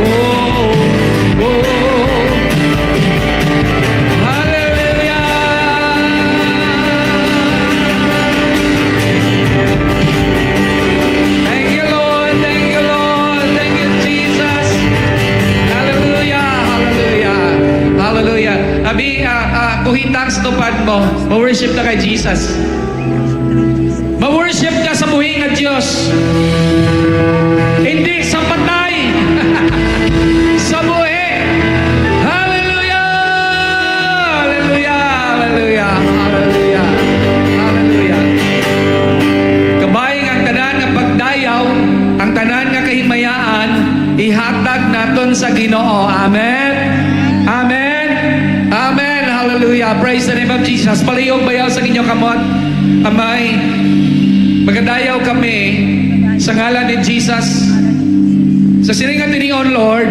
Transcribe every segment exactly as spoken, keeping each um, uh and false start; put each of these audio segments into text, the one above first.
Oh, oh. Hallelujah. Thank you, Lord. Thank you, Lord. Thank you, Jesus. Hallelujah. Hallelujah. Hallelujah. Abi, ah, ah, guhitang sa tupad mo. Ma-worship na kay Jesus. Ma-worship ka sa buhi nga Dios. Hindi sa patay. Sa buhi. Hallelujah! Hallelujah! Hallelujah! Hallelujah! Hallelujah! Kabay nga ang tanan nga pagdayaw, ang tanan nga kahimayaan, ihatag naton sa Ginoo. Amen. Amen. Amen. Hallelujah. Praise the name of Jesus. Palihog bayaw sa inyong kamot. Amay, magadayaw kami sa ngalan ni Jesus. Sa sining nga tinion, Lord,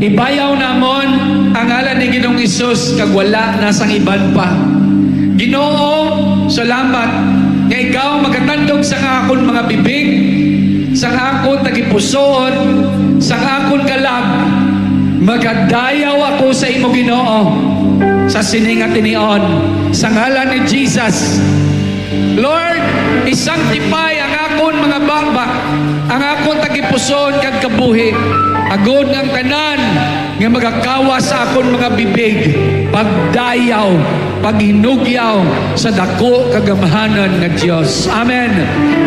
ibayaw namon ang ngalan ni Ginoong Jesus kag wala na sang iban pa. Ginoo, salamat nga ikaw magatandog sa akon mga bibig, sa akon tagipusoon, sa akon kalag. Magadayaw ako sa imo, Ginoo, sa sini nga tinion, sa ngalan ni Jesus. Lord, i-sanctify ang akon mga baba, ang akon tagipusoon kag kabuhi, agod nga ang tanan nga magakawas sa akon mga bibig, pagdayaw, paghinugyaw sa dako kag gamhanan nga Dios. Amen.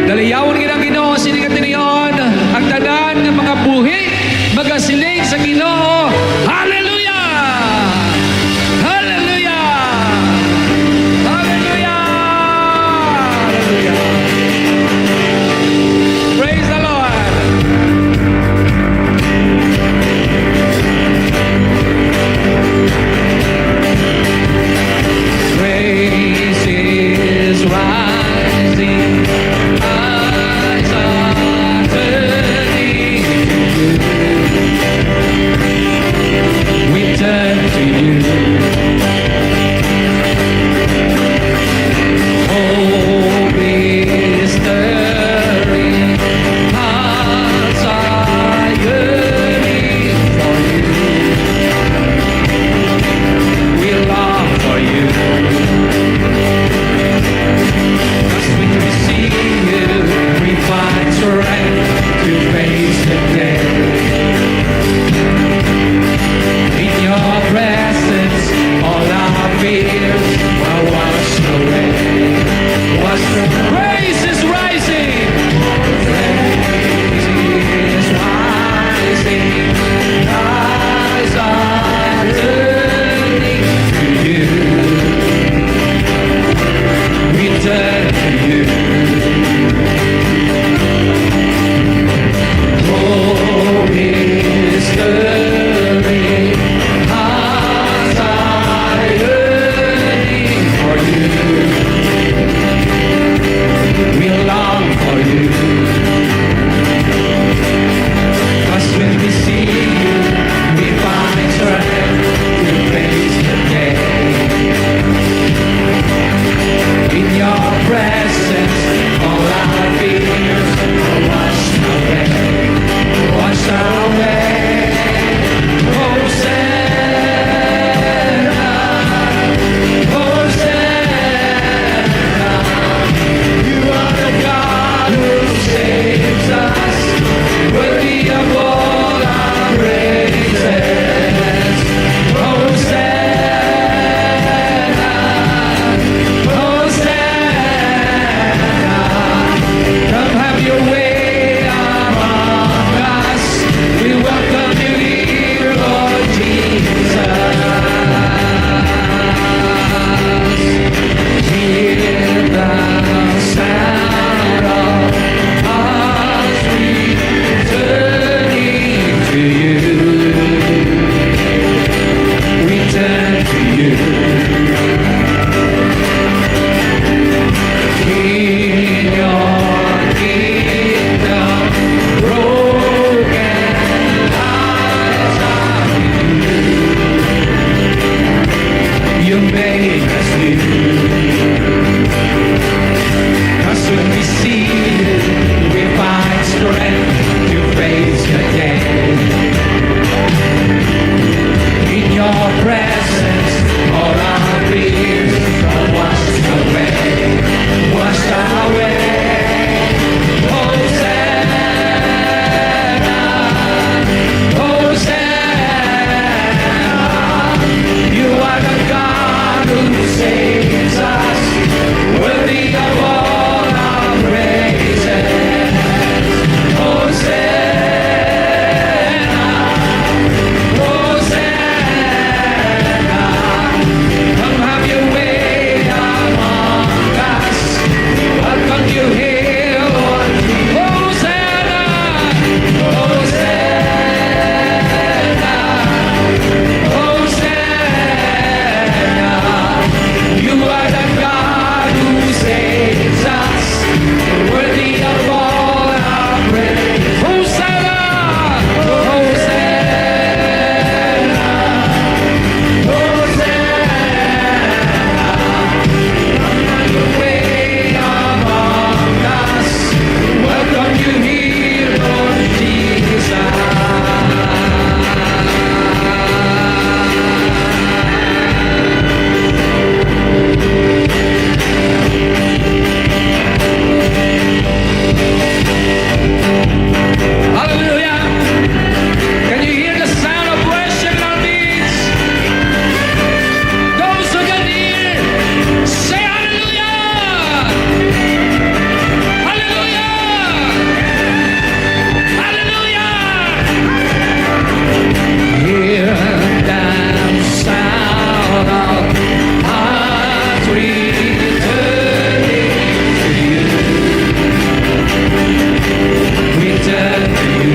Daliyawon gid ang Ginoo sini nga tinion, ang tanan nga mga buhi magasiling sa Ginoo, "Hallelujah! Hallelujah! Hallelujah! Hallelujah!" Praise the Lord! Praise is rising, eyes are turning. All our fears are washed away, washed away. Hosanna, Hosanna. You are the God who saves us, worthy of all our praises. Hosanna, Hosanna. Come have your way among us. Welcome you here, Lord. Hosanna! Hosanna! Hosanna! You are the God who saves us. Worthy of all our praise. Hosanna! Hosanna! Hosanna! Come on your way among us. Welcome you here, Lord Jesus. Hallelujah. Can you hear the sound of worship in our midst? Those who can hear, say hallelujah. Hallelujah. Hallelujah. Hear the sound of hearts returning to you. We turn to you.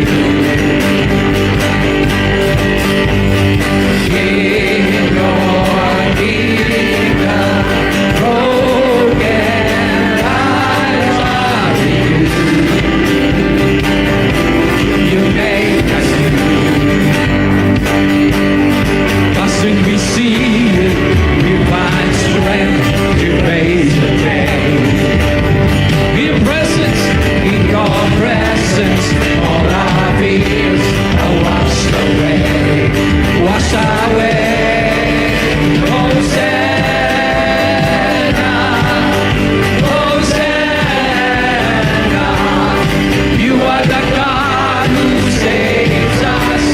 In your kingdom, broken lives are renewed. You make us new. 'Cause when we see you, we find strength to face the day. In your presence, in your presence, all our fears are washed away, washed away. Hosanna, Hosanna, you are the God who saves us,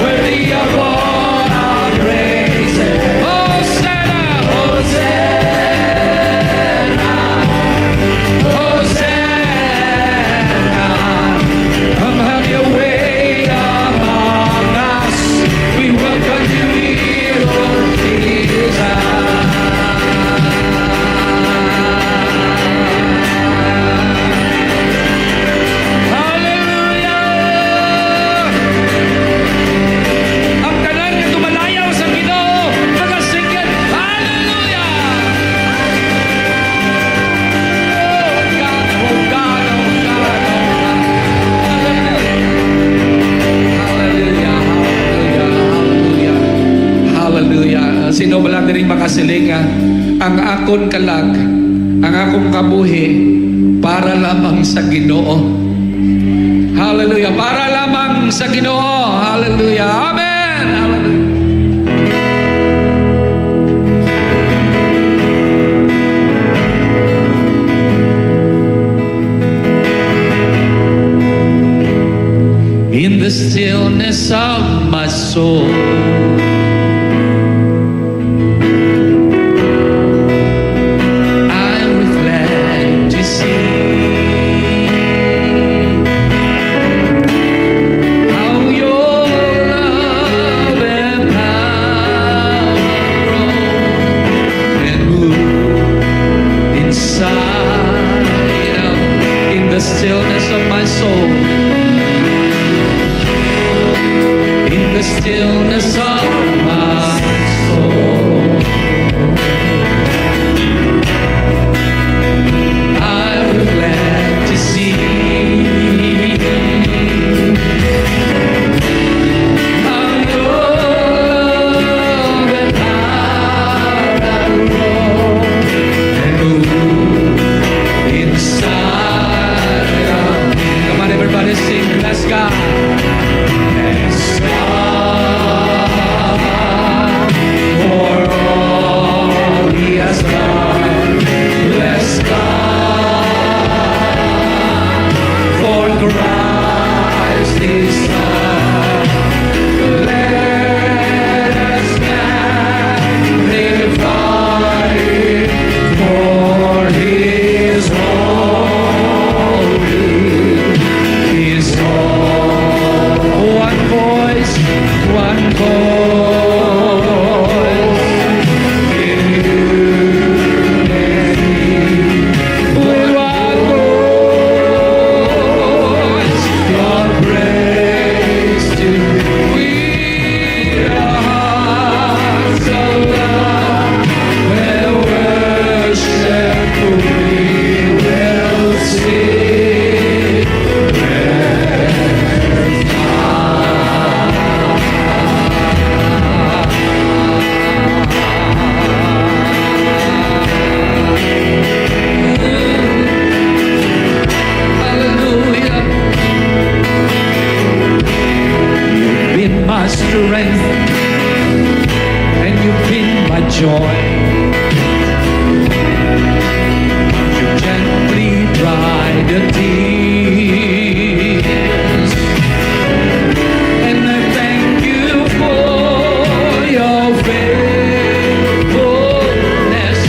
worthy of all our praises. Hosanna, Hosanna, Hosanna. Come have your way among us. We welcome you here, Lord Jesus. Hallelujah! Ang tanan nga tumalayaw sa Ginoo, magasingkit, "Hallelujah!" Oh God, oh God, oh God, oh God. Hallelujah! Hallelujah! Hallelujah! Hallelujah! Hallelujah! Sino bala diri makasiling nga ang akon kalag, ang akong kabuhi, para lamang sa Ginoo. Hallelujah. Para lamang sa Ginoo. Hallelujah. Amen. Hallelujah. In the stillness of my soul, I was glad to see how your love and joy. You gently dry the tears. And I thank you for your faithfulness.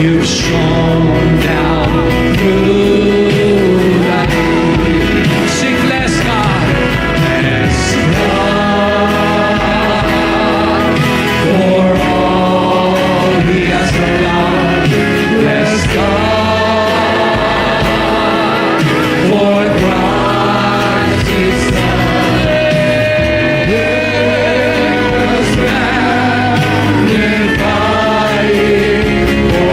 You've shown down through life. Sing, bless God. Bless God for all he has done. Bless God for Christ his Son. Bless God.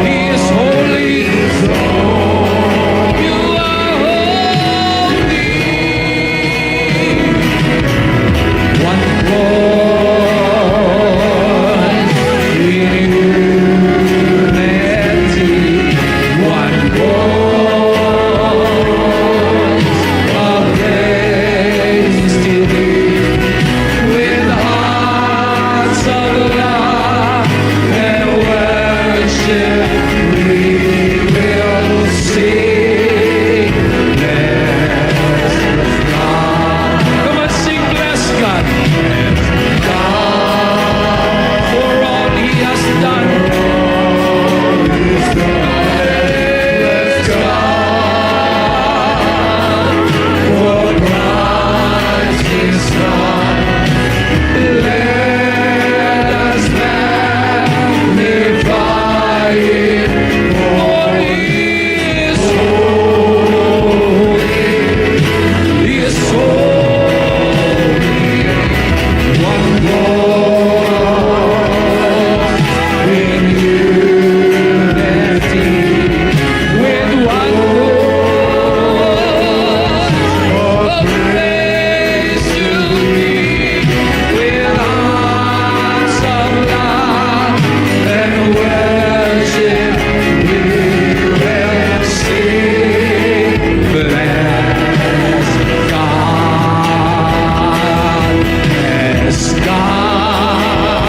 He is holy. You are holy. One voice in unity. One voice of praise to thee. With hearts of love and worship, we will sing, bless God. Come on, sing, bless God. God, for all he has done. Bless God, for Christ is come. Let us magnify him, for he is holy. He is holy. One Lord, in unity, with one voice of praise to thee, with hearts of love and worship, we will sing, bless God, bless God,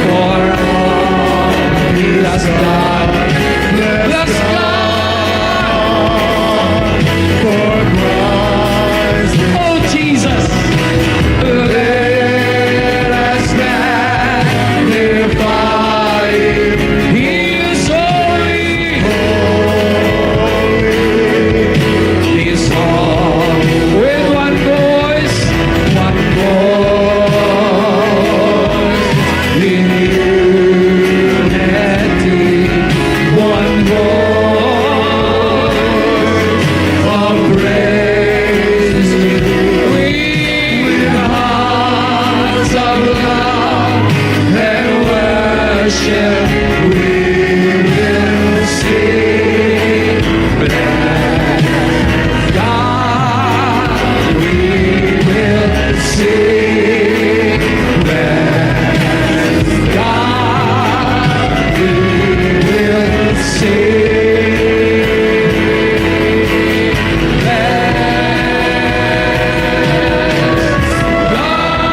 for all he has done. Bless God, for Christ. Oh, Jesus. Let us magnify him. He is holy. He is holy. With one voice, one voice, in unity, one voice of praise. With hearts of love and worship, we will sing, bless God, we will sing, bless God, we will sing, bless God.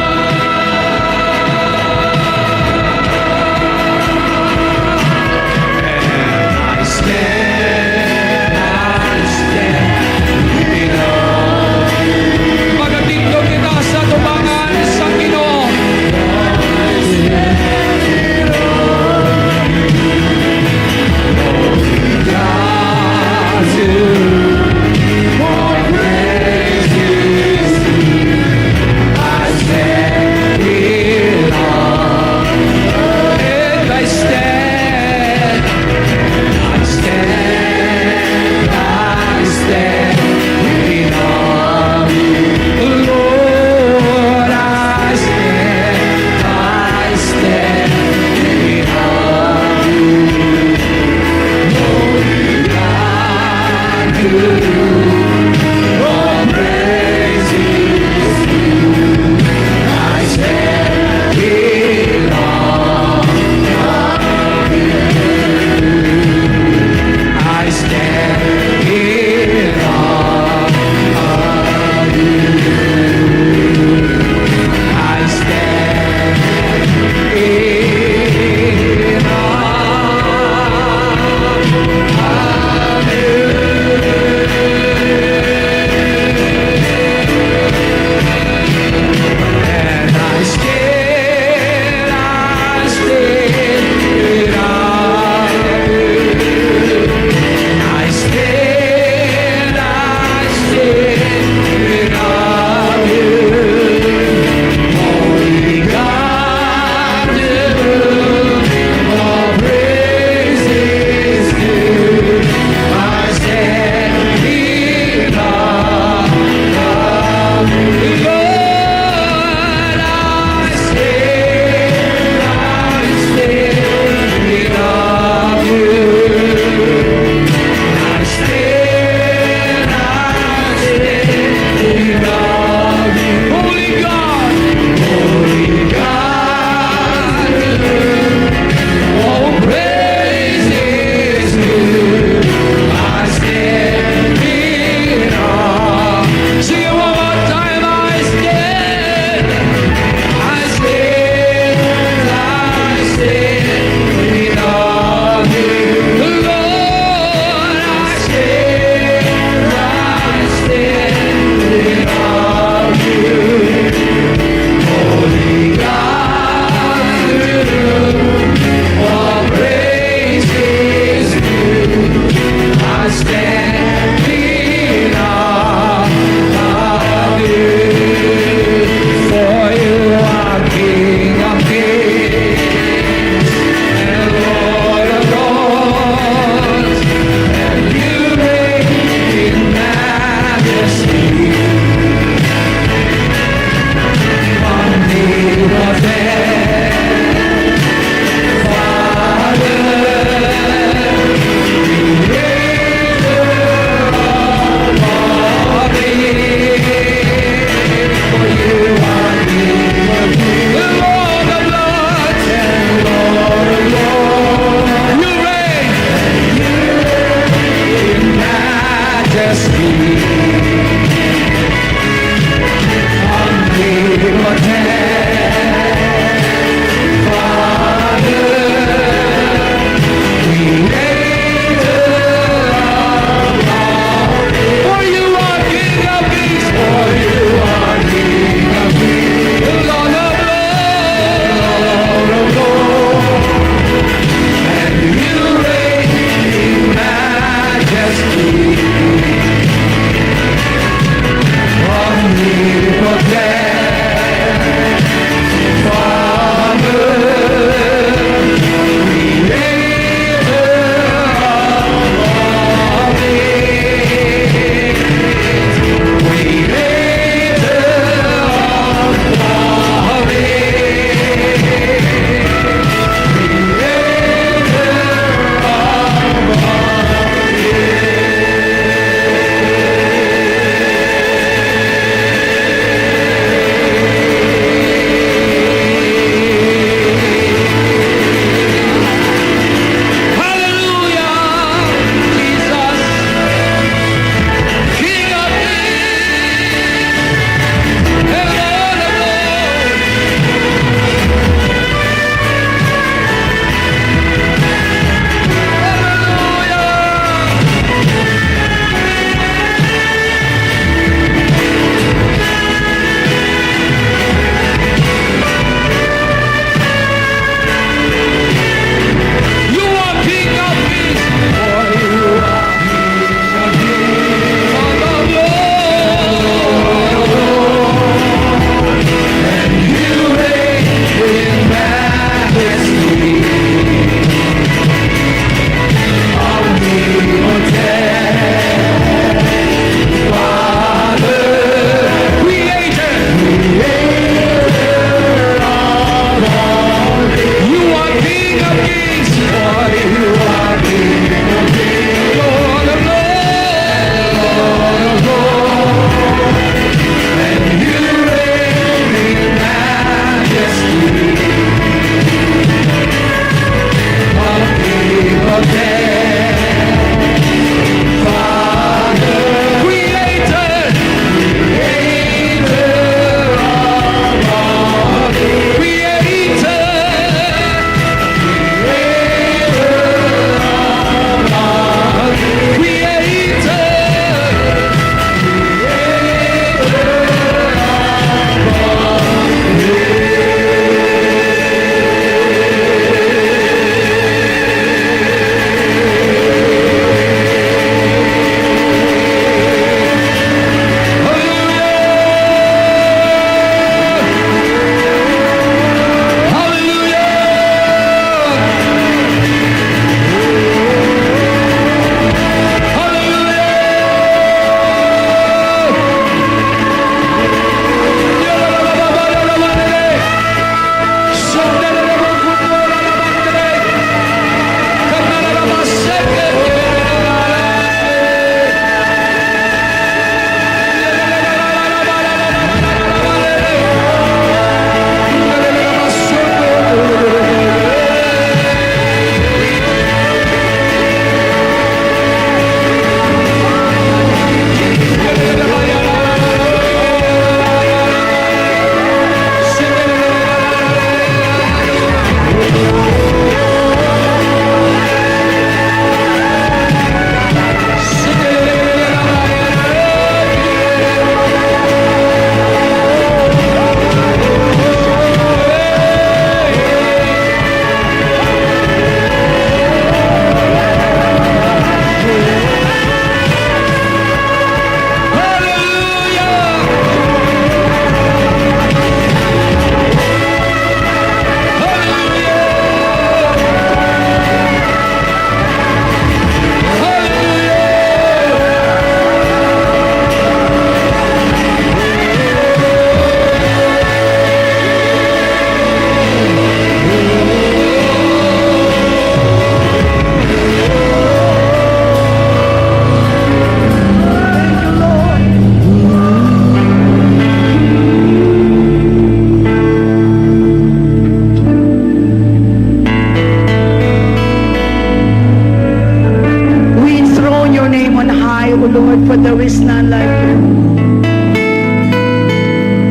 There's none like you.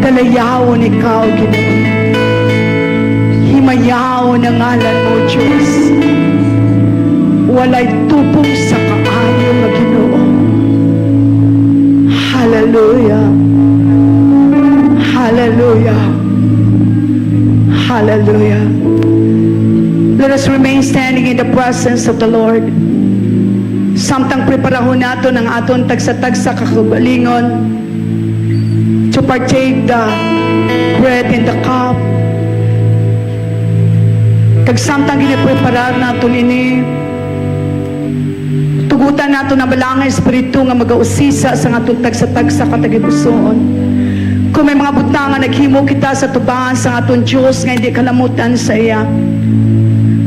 Dalayawon ikaw, Ginoo. Himayawon ang ngalan mo, Diyos. Walay tubong sa kaayo nga Ginoo. Hallelujah. Hallelujah. Hallelujah. Let us remain standing in the presence of the Lord. Samtang preparahon naton ang aton tagsa-tagsa ka kaugalingon to partake the bread and the cup. Kag samtang ginapreparar naton ini, tugutan naton ang Balaang Espiritu nga magausisa sa aton tagsa-tagsa ka tagipusoon. Kung may mga butang nga naghimo kita sa tubangan sa aton Dios nga hindi kalamutan sa iya.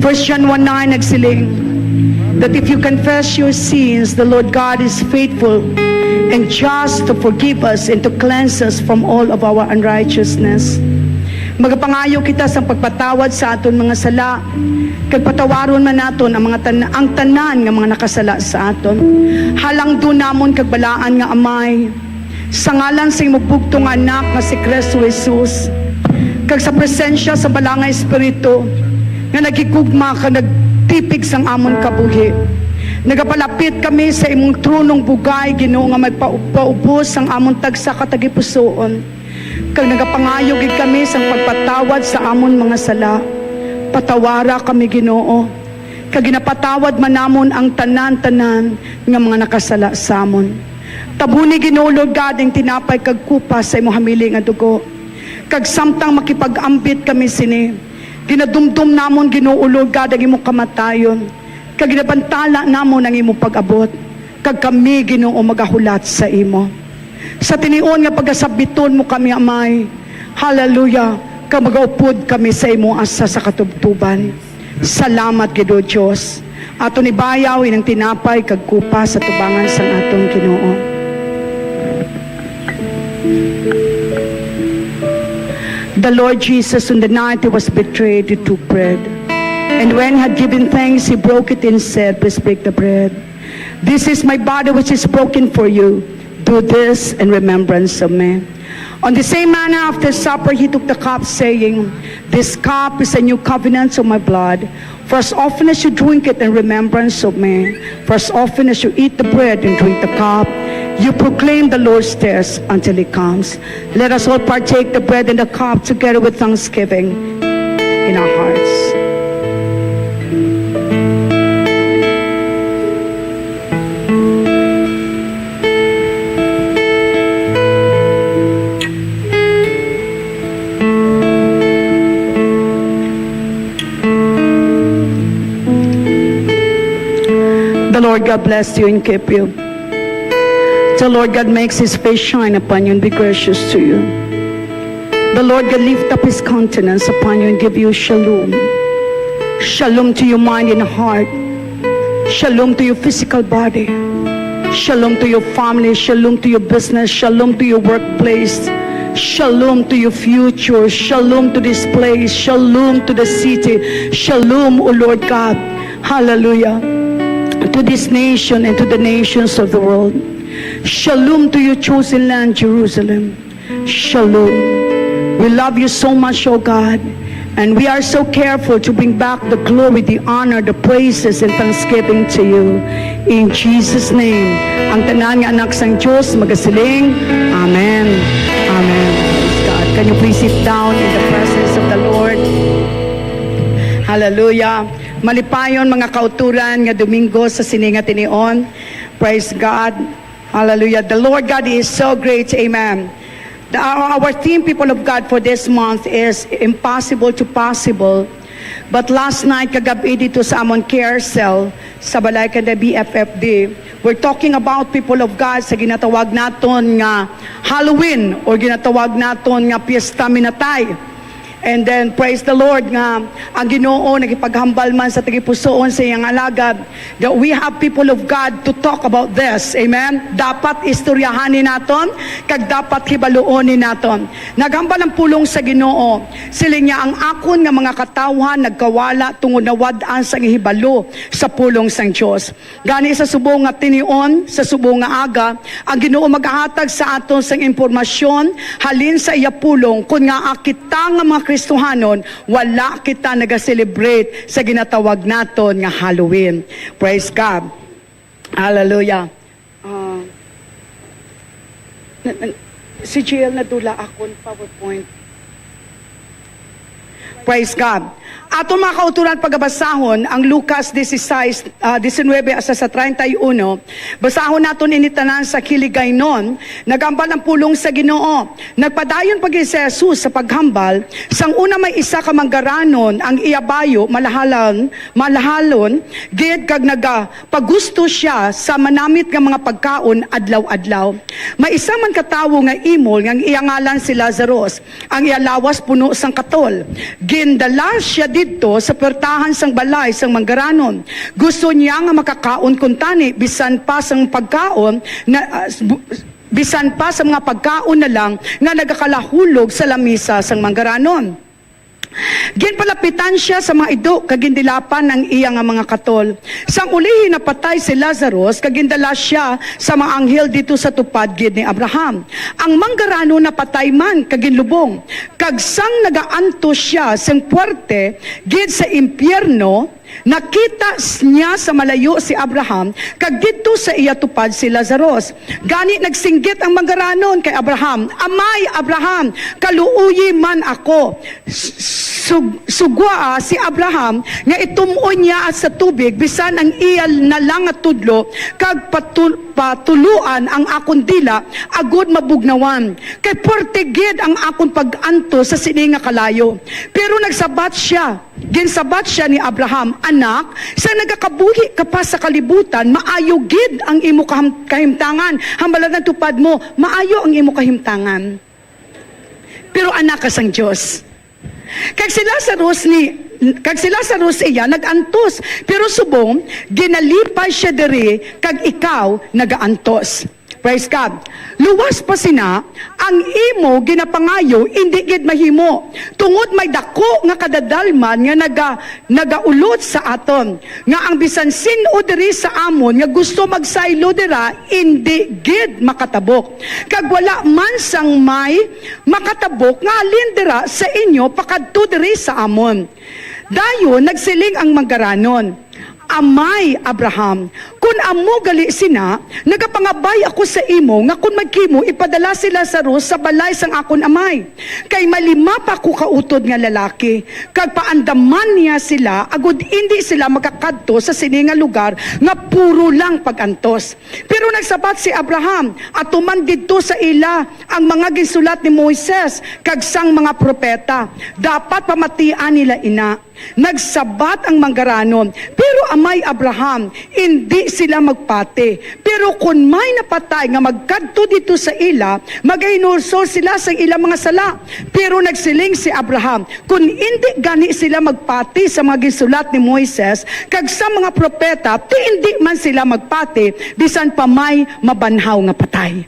First John one nine nagsiling that if you confess your sins, the Lord God is faithful and just to forgive us and to cleanse us from all of our unrighteousness. Magapangayo kita sang pagpatawad sa aton mga sala, kag patawaron man naton ang mga tan-, ang tanan nga mga nakasala sa aton. Halangdon namon kag balaan nga Amay, sa ngalan sa imong bugtong nga Anak nga si Cristo Jesus, kag sa presensya sa Balaang Espiritu nga naghigugma kag nagtipig sang amon kabuhi, nagapalapit kami sa imong tronong bugay, Ginoo, nga magpaupo-upo sang amon tagsa ka tagipusoon, kag nagapangayo gid kami sang pagpatawad sa amon mga sala. Patawara kami, Ginoo, kag ginapatawad man namon ang tanan-tanan nga mga nakasala sa amon. Tabuni, Ginoo, Lord God, ang tinapay kag kupa sa imo hamili nga dugo. Kag samtang makipag-ambit kami sini, ginadumdom namon, Ginoo, Lord God, ang imo kamatayon, kag ginabantala namon ang imo pag-abot, kag kami, Ginoo, magahulat sa imo. Sa tinion nga pagasabiton mo kami, Amay, hallelujah, kag magaupod kami sa imo asa sa katubtoban. Salamat, Ginoo Dios. Aton ibayaw ining tinapay kag kupa sa tubangan sang aton Ginoo. The Lord Jesus, on the night he was betrayed, he took bread. And when he had given thanks, he broke it and said, "Please break the bread. This is my body which is broken for you. Do this in remembrance of me." On the same manner, after supper, he took the cup, saying, "This cup is a new covenant of my blood. For as often as you drink it in remembrance of me, for as often as you eat the bread and drink the cup, you proclaim the Lord's death until he comes." Let us all partake the bread and the cup together with thanksgiving in our hearts. The Lord God bless you and keep you. The Lord God makes his face shine upon you and be gracious to you. The Lord God lift up his countenance upon you and give you shalom. Shalom to your mind and heart. Shalom to your physical body. Shalom to your family. Shalom to your business. Shalom to your workplace. Shalom to your future. Shalom to this place. Shalom to the city. Shalom, O Lord God. Hallelujah. To this nation and to the nations of the world. Shalom to your chosen land, Jerusalem. Shalom. We love you so much, O God. And we are so careful to bring back the glory, the honor, the praises, and thanksgiving to you. In Jesus' name, ang tanan nga anak sang Dios magasiling, "Amen. Amen." Praise God. Can you please sit down in the presence of the Lord? Hallelujah. Malipayon, mga kauturan, nga Domingo sa sini nga tinion. Praise God. Hallelujah. The Lord God is so great. Amen. The, our, our theme, people of God, for this month is impossible to possible. But last night, kagab-i, dito sa amon care cell, sa balay kan the B F F D, we're talking about, people of God, sa ginatawag naton nga Halloween or ginatawag naton nga Piyesta Minatay. And then, praise the Lord nga ang Ginoo nagipaghambal man sa tagipusoon sa iyang alagad that we have people of God to talk about this. Amen? Dapat istoryahan ni naton, kag dapat hibaluon ni naton. Naghambal ang pulong sa Ginoo. Siling niya, "Ang akon nga mga katawhan nagkawala tungod nawad-an sang hibalo sa pulong sang Dios." Gani sa subong nga tinion, sa subong nga aga, ang Ginoo magahatag sa aton sang impormasyon halin sa iya pulong, kon ngaa kita nga mga Kristohanon wala kita naga-celebrate sa ginatawag naton nga Halloween. Praise God. Hallelujah. Ah, na, na, si J L nadula akon PowerPoint. Praise God. Aton mga kauturan pagabasahon ang Lucas dieciséis, ah, diecinuebe hasta sa treinta y uno. Basahon naton ini tanan sa kiligaynon. Nagambal ang pulong sa Ginoo. Nagpadayon pa gid si Jesus sa paghambal, sang una may isa ka manggaranon ang iya bayo malahalan, malahalon gid kag naga pagusto sia sa manamit nga mga pagkaon adlaw-adlaw. May isa man ka tawo nga imol nga ang iya ngalan si Lazarus. Ang iya lawas puno sang katol. Gindala sia didto sa puwertahan sang balay sang manggaranon. Gusto niya nga makakaon kuntani bisan pa sang pagkaon na, ah, bu-, bisan pa sa mga pagkaon na lang nga nagakalahulog sa lamisa sang manggaranon. Ginpalapitan sia sa mga ido kag gindilapan ang iya nga mga katol. Sang ulihi napatay si Lazarus kag gindala sia sa mga anghel didto sa tupad gid ni Abraham. Ang manggaranon napatay man kag ginlubong. Kag sang nagaantos sia sing puwerte gid sa impiyerno, nakita s-, niya sa malayo si Abraham, kag didto sa iya tupad si Lazarus. Gani nagsinggit ang manggaranon kay Abraham, "Amay, Abraham, kaluoyi man ako." S-, sug-, sugwaa si Abraham nga itum-on niya sa tubig, bisan ang iya na lang nga tudlo, kag patu-, patuloan ang akon dila, agod mabugnawan. Kay puwerte gid ang akon pag-antos sa sini nga kalayo. Pero nagsabat sia, ginsabat sia ni Abraham, "Anak, sa nagakabuhi ka pa sa kalibutan, maayo gid ang imo kaham-, kahimtangan." Hambala ang tupad mo, "Maayo ang imo kahimtangan." Pero anak ka sang Dios. Kag si Lazarus ni, kag si Lazarus iya nag-antos, pero subong ginalipay sia diri kag ikaw nagaantos. Praise God. Luwas pa sina, ang imo ginapangayo indi gid mahimo, tungod may daku nga kadadalman nga naga-, nagaulot sa aton, nga ang bisan sin-o diri sa amon nga gusto magsaylo dira, indi gid makatabok. Kag wala man sang may makatabok nga halin dira sa inyo pakadto diri sa amon. Dayon nagsiling ang manggaranon, "Amay Abraham, kon amo gali sina, nagapangabay ako sa imo nga kon maghimo, ipadala si Lazarus sa balay sang akon amay, kay may lima pa ko ka utod nga lalaki, kag paandaman niya sila, agod indi sila makakadto sa sini nga lugar nga puro lang pag-antos." Pero nagsabat si Abraham, "Atuman didto sa ila ang mga ginsulat ni Moises kag sang mga propeta. Dapat pamatian nila ina." Nagsabat ang manggaranon, "Pero, Amay Abraham, indi sila magpati. Pero kon may napatay nga magkadto didto sa ila, magahinulsol sila sa ila mga sala." Pero nagsiling si Abraham, "Kon indi gani sila magpati sa mga ginsulat ni Moises kag sa mga propeta, ti indi man sila magpati bisan pa may mabanhaw nga patay."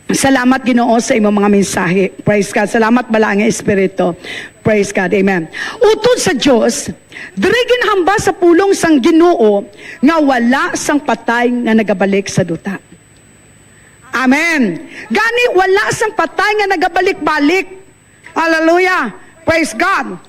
Salamat, Ginoo, sa imo mga mensahe. Praise God. Salamat, Balaang nga Espiritu. Praise God. Amen. Utod sa Dios, diri ginhambal sa pulong sang Ginoo nga wala sang patay nga nagabalik sa duta. Amen. Gani, wala sang patay nga nagabalik-balik. Hallelujah. Praise God.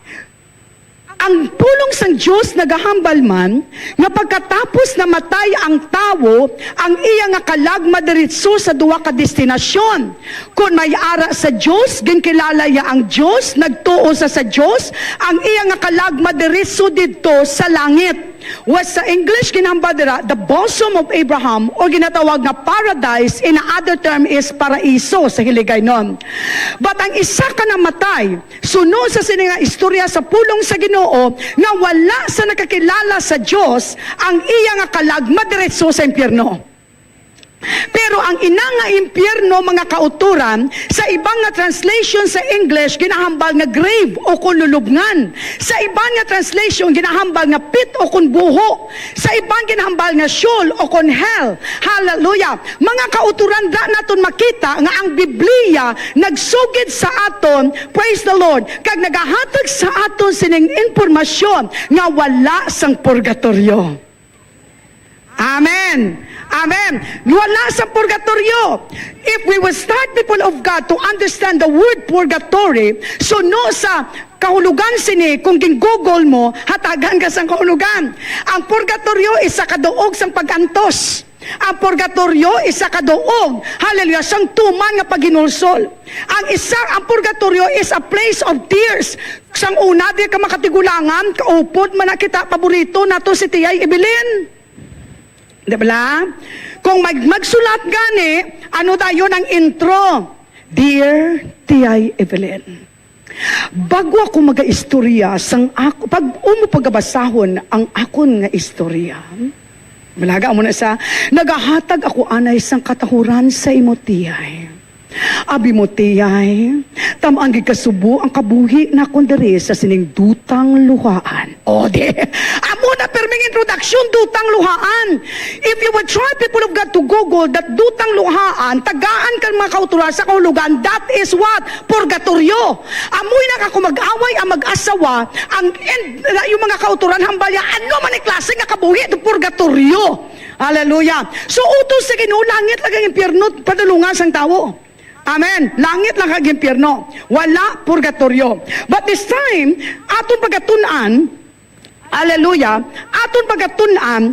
Ang pulong sang Dios nagahambal man nga pagkatapos namatay ang tawo, ang iya nga kalag madiretso sa duha ka destinasyon. Kon may ara sa Dios, ginkilala iya ang Dios, nagtuo sa, sa Dios, ang iya nga kalag madiretso didto sa langit. What sa English ginhambal dira, the bosom of Abraham, or ginatawag nga paradise, in other term is paraiso sa Hiligaynon. But ang isa ka namatay, sunod sa sini nga istorya sa pulong sa Ginoo, nga wala sa nakakilala sa Dios, ang iya nga kalag madiretso sa impyerno. Pero ang ina nga impyerno, mga kautoran, sa iban nga translation sa English, ginahambal nga grave o kon lulubngan. Sa iban nga translation, ginahambal nga pit o kon buho. Sa iban, ginahambal nga Sheol o kon hell. Hallelujah. Mga kautoran, da naton makita nga ang Biblia nagsugid sa aton, praise the Lord, kag nagahatag sa aton sining impormasyon nga wala sang purgatoryo. Amen. Amen. Wala sa purgatoryo. If we will start, people of God, to understand the word purgatory, suno sa kahulogan sini, kung gin-google mo, hatagan ka sang kahulogan. Ang purgatoryo isa ka duog sang pag-antos. Ang purgatoryo isa ka duog, hallelujah, sang tuman nga paghinulsol. Ang isa, ang purgatoryo is a place of tears. Sang una, di ka makatigulangan, kaupod man na kita, paborito nato si Tiyay Evelyn. Di bala? Kung mag-, magsulat gani, ano dayon ang intro? Dear Tiyay Evelyn, bago ako magaistorya sang ako, pag umo pagabasahon ang akon nga istorya, malaga mo na sa, nagahatag ako anay sang katahuran sa imo, Tiyay. Abi mo, Tiyay, tam-ang gid kasubo ang kabuhi nakon diri sa sining dutang luhaan. O, di. Amo na pirming introduction, dutang luhaan. If you would try, people of God, to Google that dutang luhaan, tagaan ka, mga kautoran, sa kahulogan, that is what? Purgatoryo. Amoy na ako mag-away ang mag-asawa, ang, and, yung mga kautoran, hambal niya, ano man ang klase nga kabuhi ito, purgatoryo? Hallelujah. So, utos sa Ginoo, langit lang ang impyerno, padulungan sang tawo. Amen. Langit lang kag impyerno. Wala purgatoryo. But this time, aton pagatun-an, hallelujah, aton pagatun-an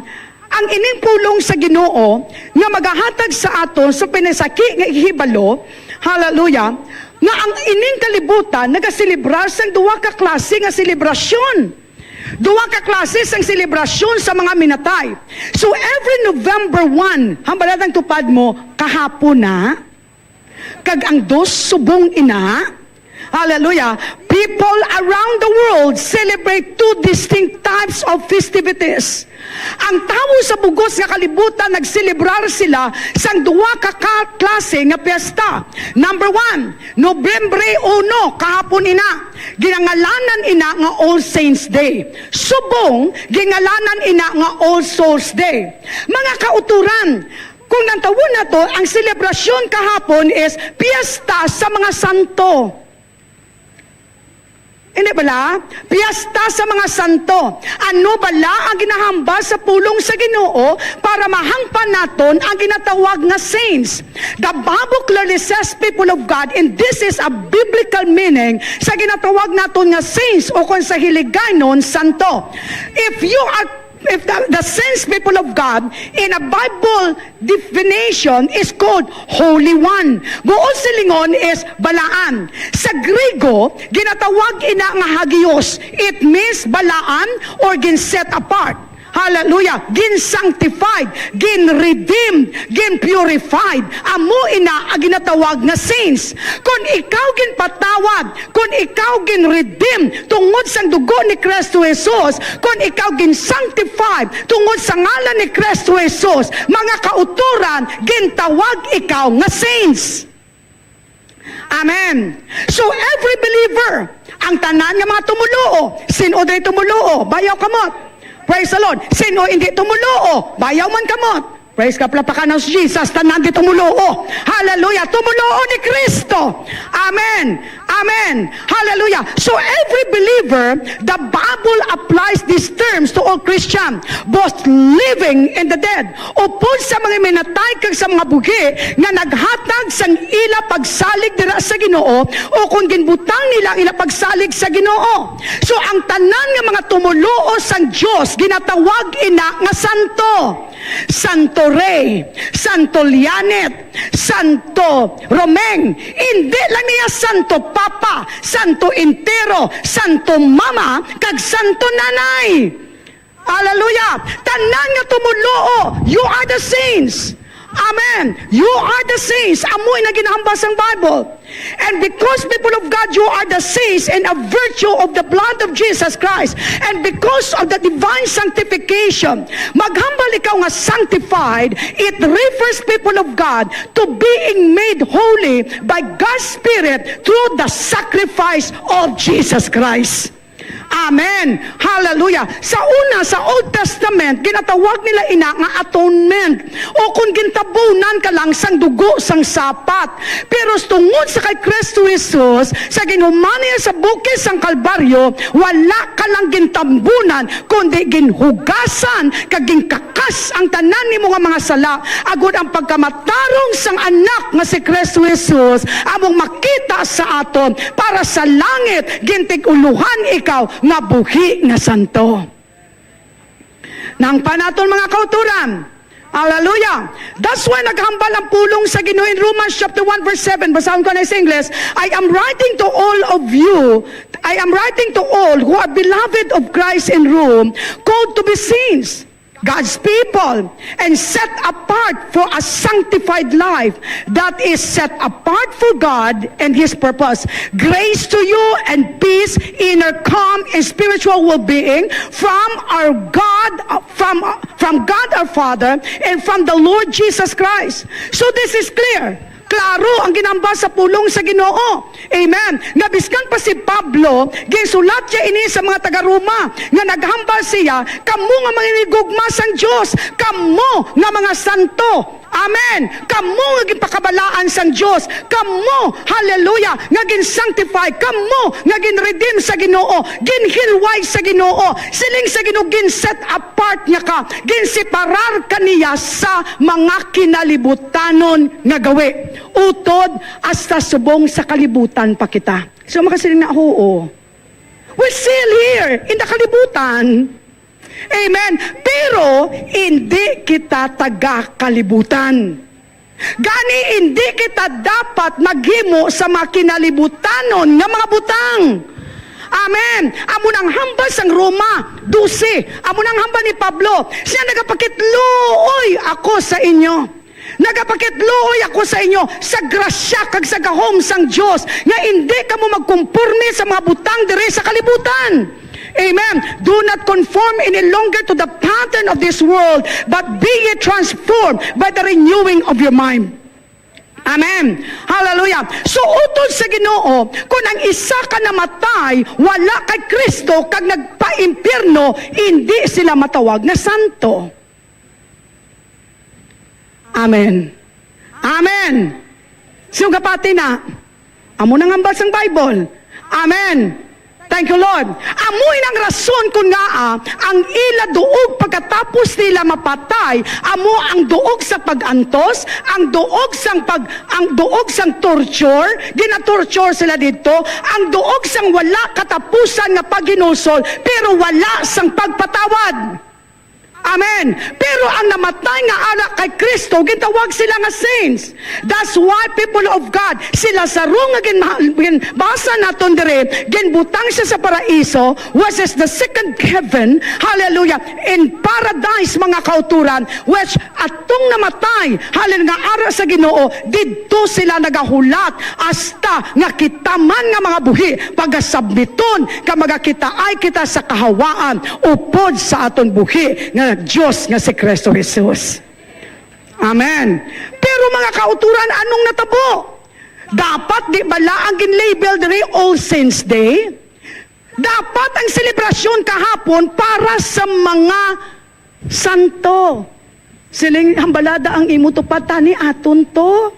ang ining pulong sa Ginoo nga magahatag sa aton sa pinasaki nga ihibalo, hallelujah, nga ang ining kalibutan nagaselebrar sang duha ka klase nga selebrasyon. Duha ka klase sang selebrasyon sa mga minatay. So, every November one, hambal ang tupad mo, kahapon na, kag ang dos subong ina. Hallelujah. People around the world celebrate two distinct types of festivities. Ang tawo sa bugos nga kalibutan nagselebrar sila sang duha ka ka-, klase nga piyesta. Number one, Nobyembre uno, kahapon ina. Ginangalanan ina nga All Saints Day. Subong, gingalanan ina nga All Souls Day. Mga kautoran, kung nantawon nato, ang selebrasyon kahapon is Piyesta sa mga Santo. Hindi bala? Piyesta sa mga Santo. Ano bala ang ginahambal sa pulong sa Ginoo para mahangpan naton ang ginatawag nga saints? The Bible clearly says, people of God, and this is a biblical meaning sa ginatawag naton nga saints o kon sa Hiligaynon, santo. If you are If the, the saints, people of God, in a Bible definition is called Holy One. Buot silingon is balaan. Sa Griego, ginatawag ina nga hagios. It means balaan or gin-set apart. Hallelujah. Gin-sanctified, gin-redeemed, gin-purified. Amo ina ang ginatawag nga saints. Kon ikaw ginpatawad, kon ikaw gin-redeem tungod sang dugo ni Kristo Jesus, kon ikaw gin-sanctify tungod sa ngalan ni Kristo Jesus, mga kautoran, gintawag ikaw nga saints. Amen. So, every believer, ang tanan nga mga tumuluo, sin-o diri tumuluo, bayaw kamot. Praise the Lord. Sin-o indi tumuluo, bayaw man kamot. Praise God, palakpakan ang Jesus, tanan di tumuluo. Hallelujah. Tumuluo ni Kristo. Amen. Amen. Hallelujah. So every believer, the Bible applies these terms to all Christian, both living and the dead. Upod sa mga minatay kag sa mga buhi nga naghatag sang ila pagsalig dira sa Ginoo, o kung ginbutang nila ang ila pagsalig sa Ginoo. So ang tanan nga mga tumuluo sang Dios ginatawag ina nga santo. Santo Rey, Santo Lianet, Santo Romeng. Indi lang niya Santo Papa, Santo Entero, Santo Mama, kag Santo Nanay. Hallelujah! Tanan nga tumuluo, you are the saints. Amen. You are the saints. Amoy na ginahambal sang Bible. And because, people of God, you are the saints in a virtue of the blood of Jesus Christ, and because of the divine sanctification, maghambal ikaw nga sanctified, it refers, people of God, to being made holy by God's Spirit through the sacrifice of Jesus Christ. Amen. Hallelujah. Sa una, sa Old Testament, ginatawag nila ina nga atonement, o kon gintabunan ka lang sang dugo sang sapat. Pero tungod sa kay Kristo Jesus, sa ginhuman niya sa bukid sang Kalbaryo, wala ka lang gintambunan, kundi ginhugasan kag ginkakas ang tanan nimo nga mga sala, agod ang pagkamatarong sang Anak nga si Kristo Jesus among makita sa aton, para sa langit gintig-ulohan ikaw nga buhi nga santo. Nang panaton, mga kauturan. Hallelujah. That's why naghambal ang pulong sa Ginoo in Romans chapter one verse seven. Basahon ko na sa English. "I am writing to all of you, I am writing to all who are beloved of Christ in Rome, called to be saints, God's people, and set apart for a sanctified life that is set apart for God and His purpose. Grace to you and peace, inner calm and spiritual well-being from our God, from, from God our Father, and from the Lord Jesus Christ." So this is clear. Klaro ang ginhambal sa pulong sa Ginoo. Amen. Nga biskan pa si Pablo, ginsulat niya ini sa mga taga-Roma, nga naghambal siya, "Kamo nga manginigugma sang Dios, kamo nga mga santo." Amen. Kamo nga ginpakabalaan sang Dios, kamo, hallelujah, nga gin-sanctify, kamo nga gin-redeem sa Ginoo, ginhilway sa Ginoo, siling sa Ginoo, gin-set apart niya ka, ginseparar ka niya sa mga kinalibutanon nga gawi. Utod hasta subong sa kalibutan pa kita. So, makasiling na, "Oo. We're still here in the kalibutan." Amen. Pero hindi kita taga kalibutan. Gani, hindi kita dapat maghimo sa mga kinalibutanon nga mga butang. Amen. Amo nang hambal sang Roma dose. Amo nang hambal ni Pablo. Siya, "Nagapakitluoy ako sa inyo. Nagapakitluoy ako sa inyo sa grasya kag sa gahom sang Dios, nga indi kamo magkumporme sa mga butang diri sa kalibutan." Amen. "Do not conform any longer to the pattern of this world, but be ye transformed by the renewing of your mind." Amen. Hallelujah. So, utod sa Ginoo, kung ang isa ka namatay wala kay Kristo kag nagpaimpyerno, indi sila matawag nga santo. Amen. Amen. Sugapati na. Amo nang hambal sang Bible. Amen. Thank you, Lord. Amo ini ang rason kon ngaa ang ila duog pagkatapos nila mapatay, amo ang duog sa pag-antos, ang duog sang pag-, ang duog sang torture, ginatorture sila didto, ang duog sang wala katapusan nga paghinulsol, pero wala sang pagpatawad. Amen. Pero ang namatay nga ara kay Kristo, gintawag sila nga saints. That's why, people of God, si Lazaro nga ginma-, ginbasa naton diri, ginbutang siya sa paraiso, which is the second heaven. Hallelujah. In paradise, mga kauturan, which atong namatay, halin nga ara sa Ginoo, didto sila nagahulat, hasta nga kita man nga mga buhi, pagasabmiton, nga magakitaay kita sa kahawaan, upod sa aton buhi nga Dios nga si Kristo Jesus. Amen. Pero, mga kauturan, anong natabo? Dapat di bala ang gin-label diri All Saints Day? Dapat ang selebrasyon kahapon para sa mga santo. Siling, hambalada ang imo tupad, tani aton to.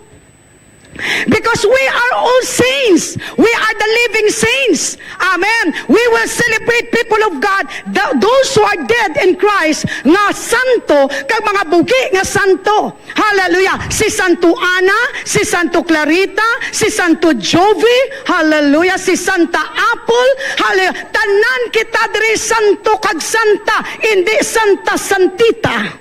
Because we are all saints. We are the living saints. Amen. We will celebrate, people of God, the, those who are dead in Christ, nga santo, kag mga buhi nga santo. Hallelujah. Si Santo Ana, si Santo Clarita, si Santo Jovi, hallelujah, si Santa Apple, hallelujah. Tanan kita diri santo kag santa, indi santa santita.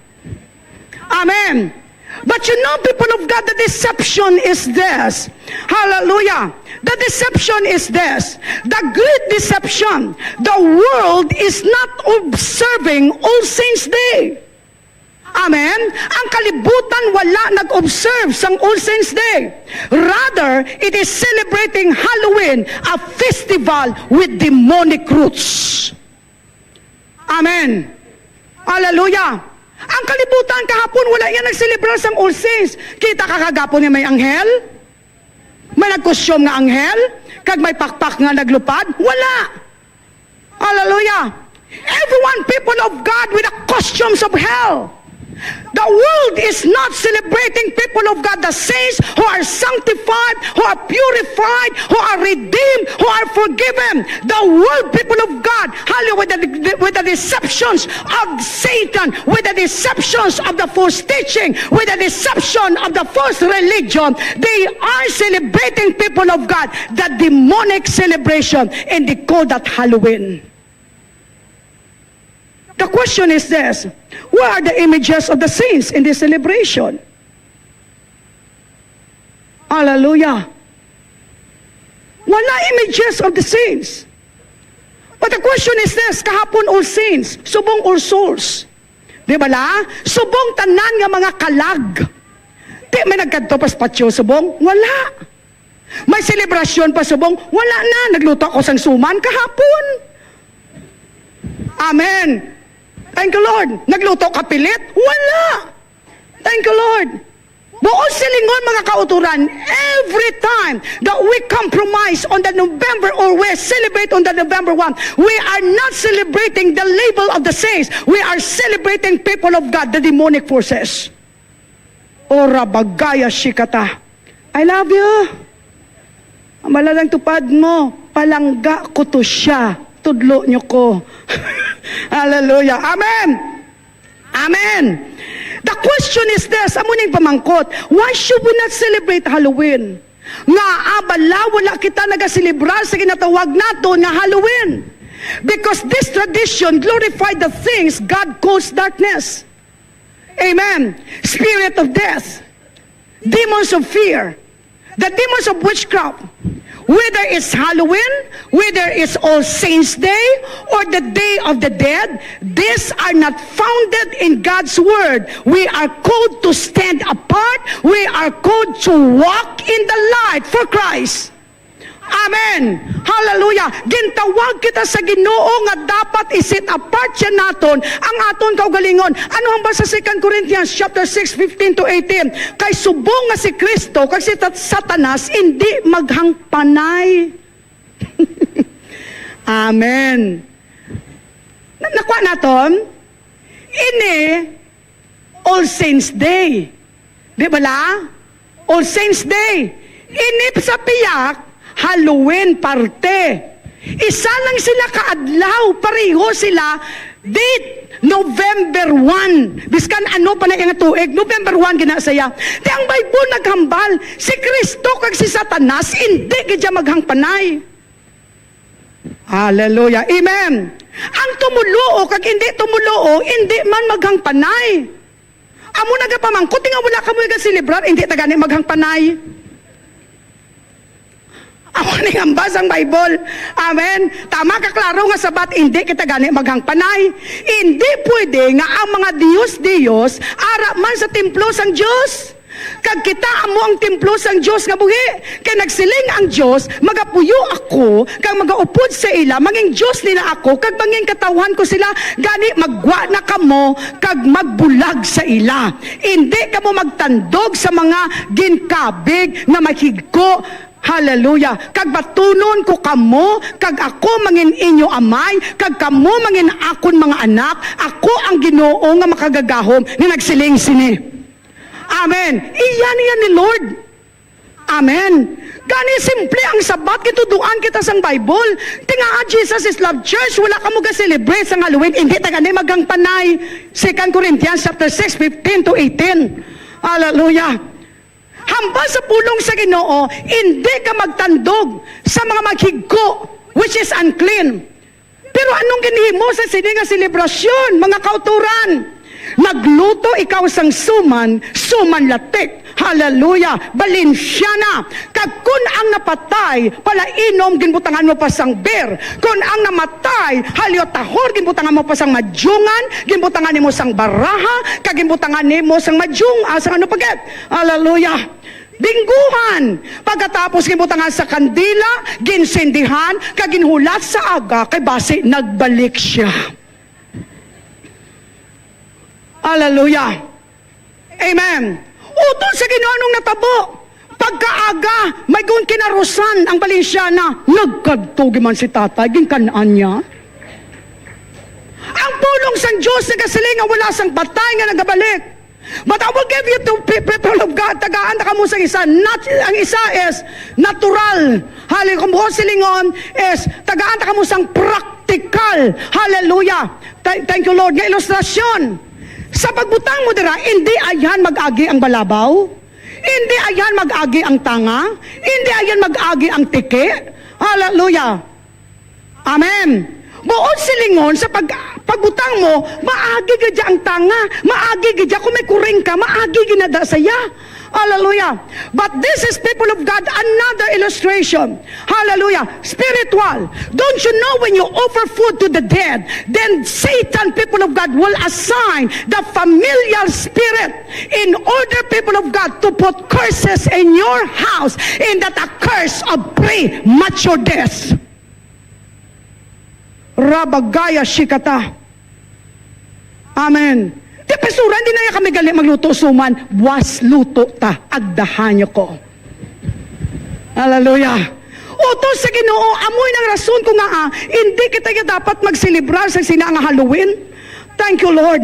Amen. But you know, people of God, the deception is this. Hallelujah. The deception is this. The great deception. The world is not observing All Saints Day. Amen? Ang kalibutan wala nag-observe sang All Saints Day. Rather, it is celebrating Halloween, a festival with demonic roots. Amen. Hallelujah. Ang kalibutan kahapon wala niya nagselebrar sang All Saints. Kita ka kagapon nga may anghel? May nagkusyom nga anghel? Kag may pakpak nga naglupad? Wala. Hallelujah. Everyone, people of God, with the costumes of hell. The world is not celebrating people of God, the saints who are sanctified, who are purified, who are redeemed, who are forgiven. The world, people of God, hallelujah, with the, with the deceptions of Satan, with the deceptions of the false teaching, with the deception of the false religion, they are celebrating, people of God, the demonic celebration, and they call that Halloween. The question is this, where are the images of the saints in this celebration? Hallelujah. Wala images of the saints. But the question is this, kahapon All Saints, subong All Souls. Di ba la? Subong tanan nga mga kalag. Di may nagkadto pa sa patio subong? Wala. May selebrasyon pa subong? Wala na. Nagluto ako sang suman kahapon. Amen. Thank you, Lord. Nagluto ka pilit? Wala. Thank you, Lord. Buot silingon, mga kauturan, every time that we compromise on the November or we celebrate on the November one, we are not celebrating the labor of the saints. We are celebrating, people of God, the demonic forces. Ora bagaya shikata. I love you. Ang malalang tupad mo, palangga ko to siya. Tudlo niyo ko. Hallelujah. Amen. Amen. The question is this, amo ning pamangkot, why should we not celebrate Halloween? Nga abala wala kita nagaselebrar sa ginatawag naton nga Halloween? Because this tradition glorified the things God calls darkness. Amen. Spirit of death, demons of fear, the demons of witchcraft, whether it's Halloween, whether it's All Saints Day, or the Day of the Dead, these are not founded in God's word. We are called to stand apart. We are called to walk in the light for Christ. Amen. Hallelujah. Gintawag kita sa Ginoo nga dapat i-set apart siya naton ang aton kaugalingon. Ano ang basa sa Second Corinthians chapter six, fifteen to eighteen? Kay subong nga si Cristo kag si Sat-, Satanas indi maghangpanay. Amen. Na-, nakuha naton? Ini All Saints Day. Di ba la? All Saints Day. Inip sa piyak, Halloween parte. Isa lang sila ka adlaw, pareho sila date, November one. Biskan ano pa na iyang tuig, November one gina saya. Ti ang Bible naghambal, si Cristo kag si Satanas indi gid siya maghangpanay. Hallelujah. Amen. Ang tumuluo kag indi tumuluo, indi man maghangpanay. Amo na gapamangkot nga wala kamo gaselebrar, indi ta gani maghangpanay. Amo ni nga basa ang Bible. Amen. Tama ka klaro nga sabat, indi kita gani maghangpanay. Indi pwede nga ang mga diyos-diyos ara man sa templo sang Dios. Kag kita amo ang templo sang Dios nga buhi. Kay nagsiling ang Dios, "Magapuyo ako, kag magaupod sa ila, mangin Dios nila ako, kag mangin katawhan ko sila. Gani, maggwa na kamo, kag magbulag sa ila. Indi kamo magtandog sa mga ginkabig nga mahigko." Hallelujah. "Kag batunon ko kamo, kag ako mangin inyo amay, kag kamo mangin akon mga anak. Ako ang Ginoo nga makagagahom nga nagsiling sini." Amen. Iya niya ni Lord. Amen. Gani simple ang sabat, gituduan kita sang Bible. Ti nga, ah, Jesus is Love Church, wala kamo ga-celebrate sang Halloween, hindi ta gani maghangpanay. Second Corinthians chapter six, fifteen to eighteen. Hallelujah. Hambal sa pulong sa Ginoo, hindi ka magtandog sa mga maghigko, which is unclean. Pero anong ginhimo sa sini nga selebrasyon, mga kauturan? Nagluto ikaw sang suman, suman latik. Hallelujah! Balinsyana. Kag kun ang napatay, palainom, ginbutangan mo pa sang beer. Kun ang namatay, halyo tahor, ginbutangan mo pa sang madyungan, ginbutangan nimo sang baraha, kag ginbutangan nimo sang madyung-, ah, sang ano pa gid? Hallelujah! Bingguhan. Pagkatapos ginbutangan sa kandila, ginsindihan, kag ginhulat sa aga, kay basi nagbalik sia. Hallelujah. Amen. Utod sa Ginoo, anong natabo? Pagkaaga, may gun kinarusan ang Balinsyana. Nagkadto gid man si tatay, ginkan-an niya. Ang pulong sang Dios nagasiling nga wala sang patay nga nagabalik. But I will give you to pe-, people of God, tagaan ta kamo sang isa. Nat-, ang isa is natural. Hali, kung buot silingon is tagaan ta kamo sang practical. Hallelujah. Tha-, thank you, Lord. Nga ilustrasyon. Sa pagbutang mo dira, hindi ayan mag-agi ang balabaw. Hindi ayan mag-agi ang tanga. Hindi ayan mag-agi ang tiki. Hallelujah. Amen. Buot silingon sa pag-, pagbutang mo, maagi gid ang tanga, maagi gid kung may kuring ka, maagi gid na da saya. Hallelujah. But this is, people of God, another illustration. Hallelujah. Spiritual. Don't you know when you offer food to the dead, then Satan, people of God, will assign the familiar spirit in order, people of God, to put curses in your house, in that a curse of premature death. Rabagaya shikata. Amen. Di, pastora, hindi na kami gali magluto suman. Was luto ta. Agdahan niyo ko. Hallelujah. Utod sa Ginoo, amoy nang rason ko nga, ah, hindi kita ya dapat magselebrar sa sina nga Halloween. Thank you, Lord.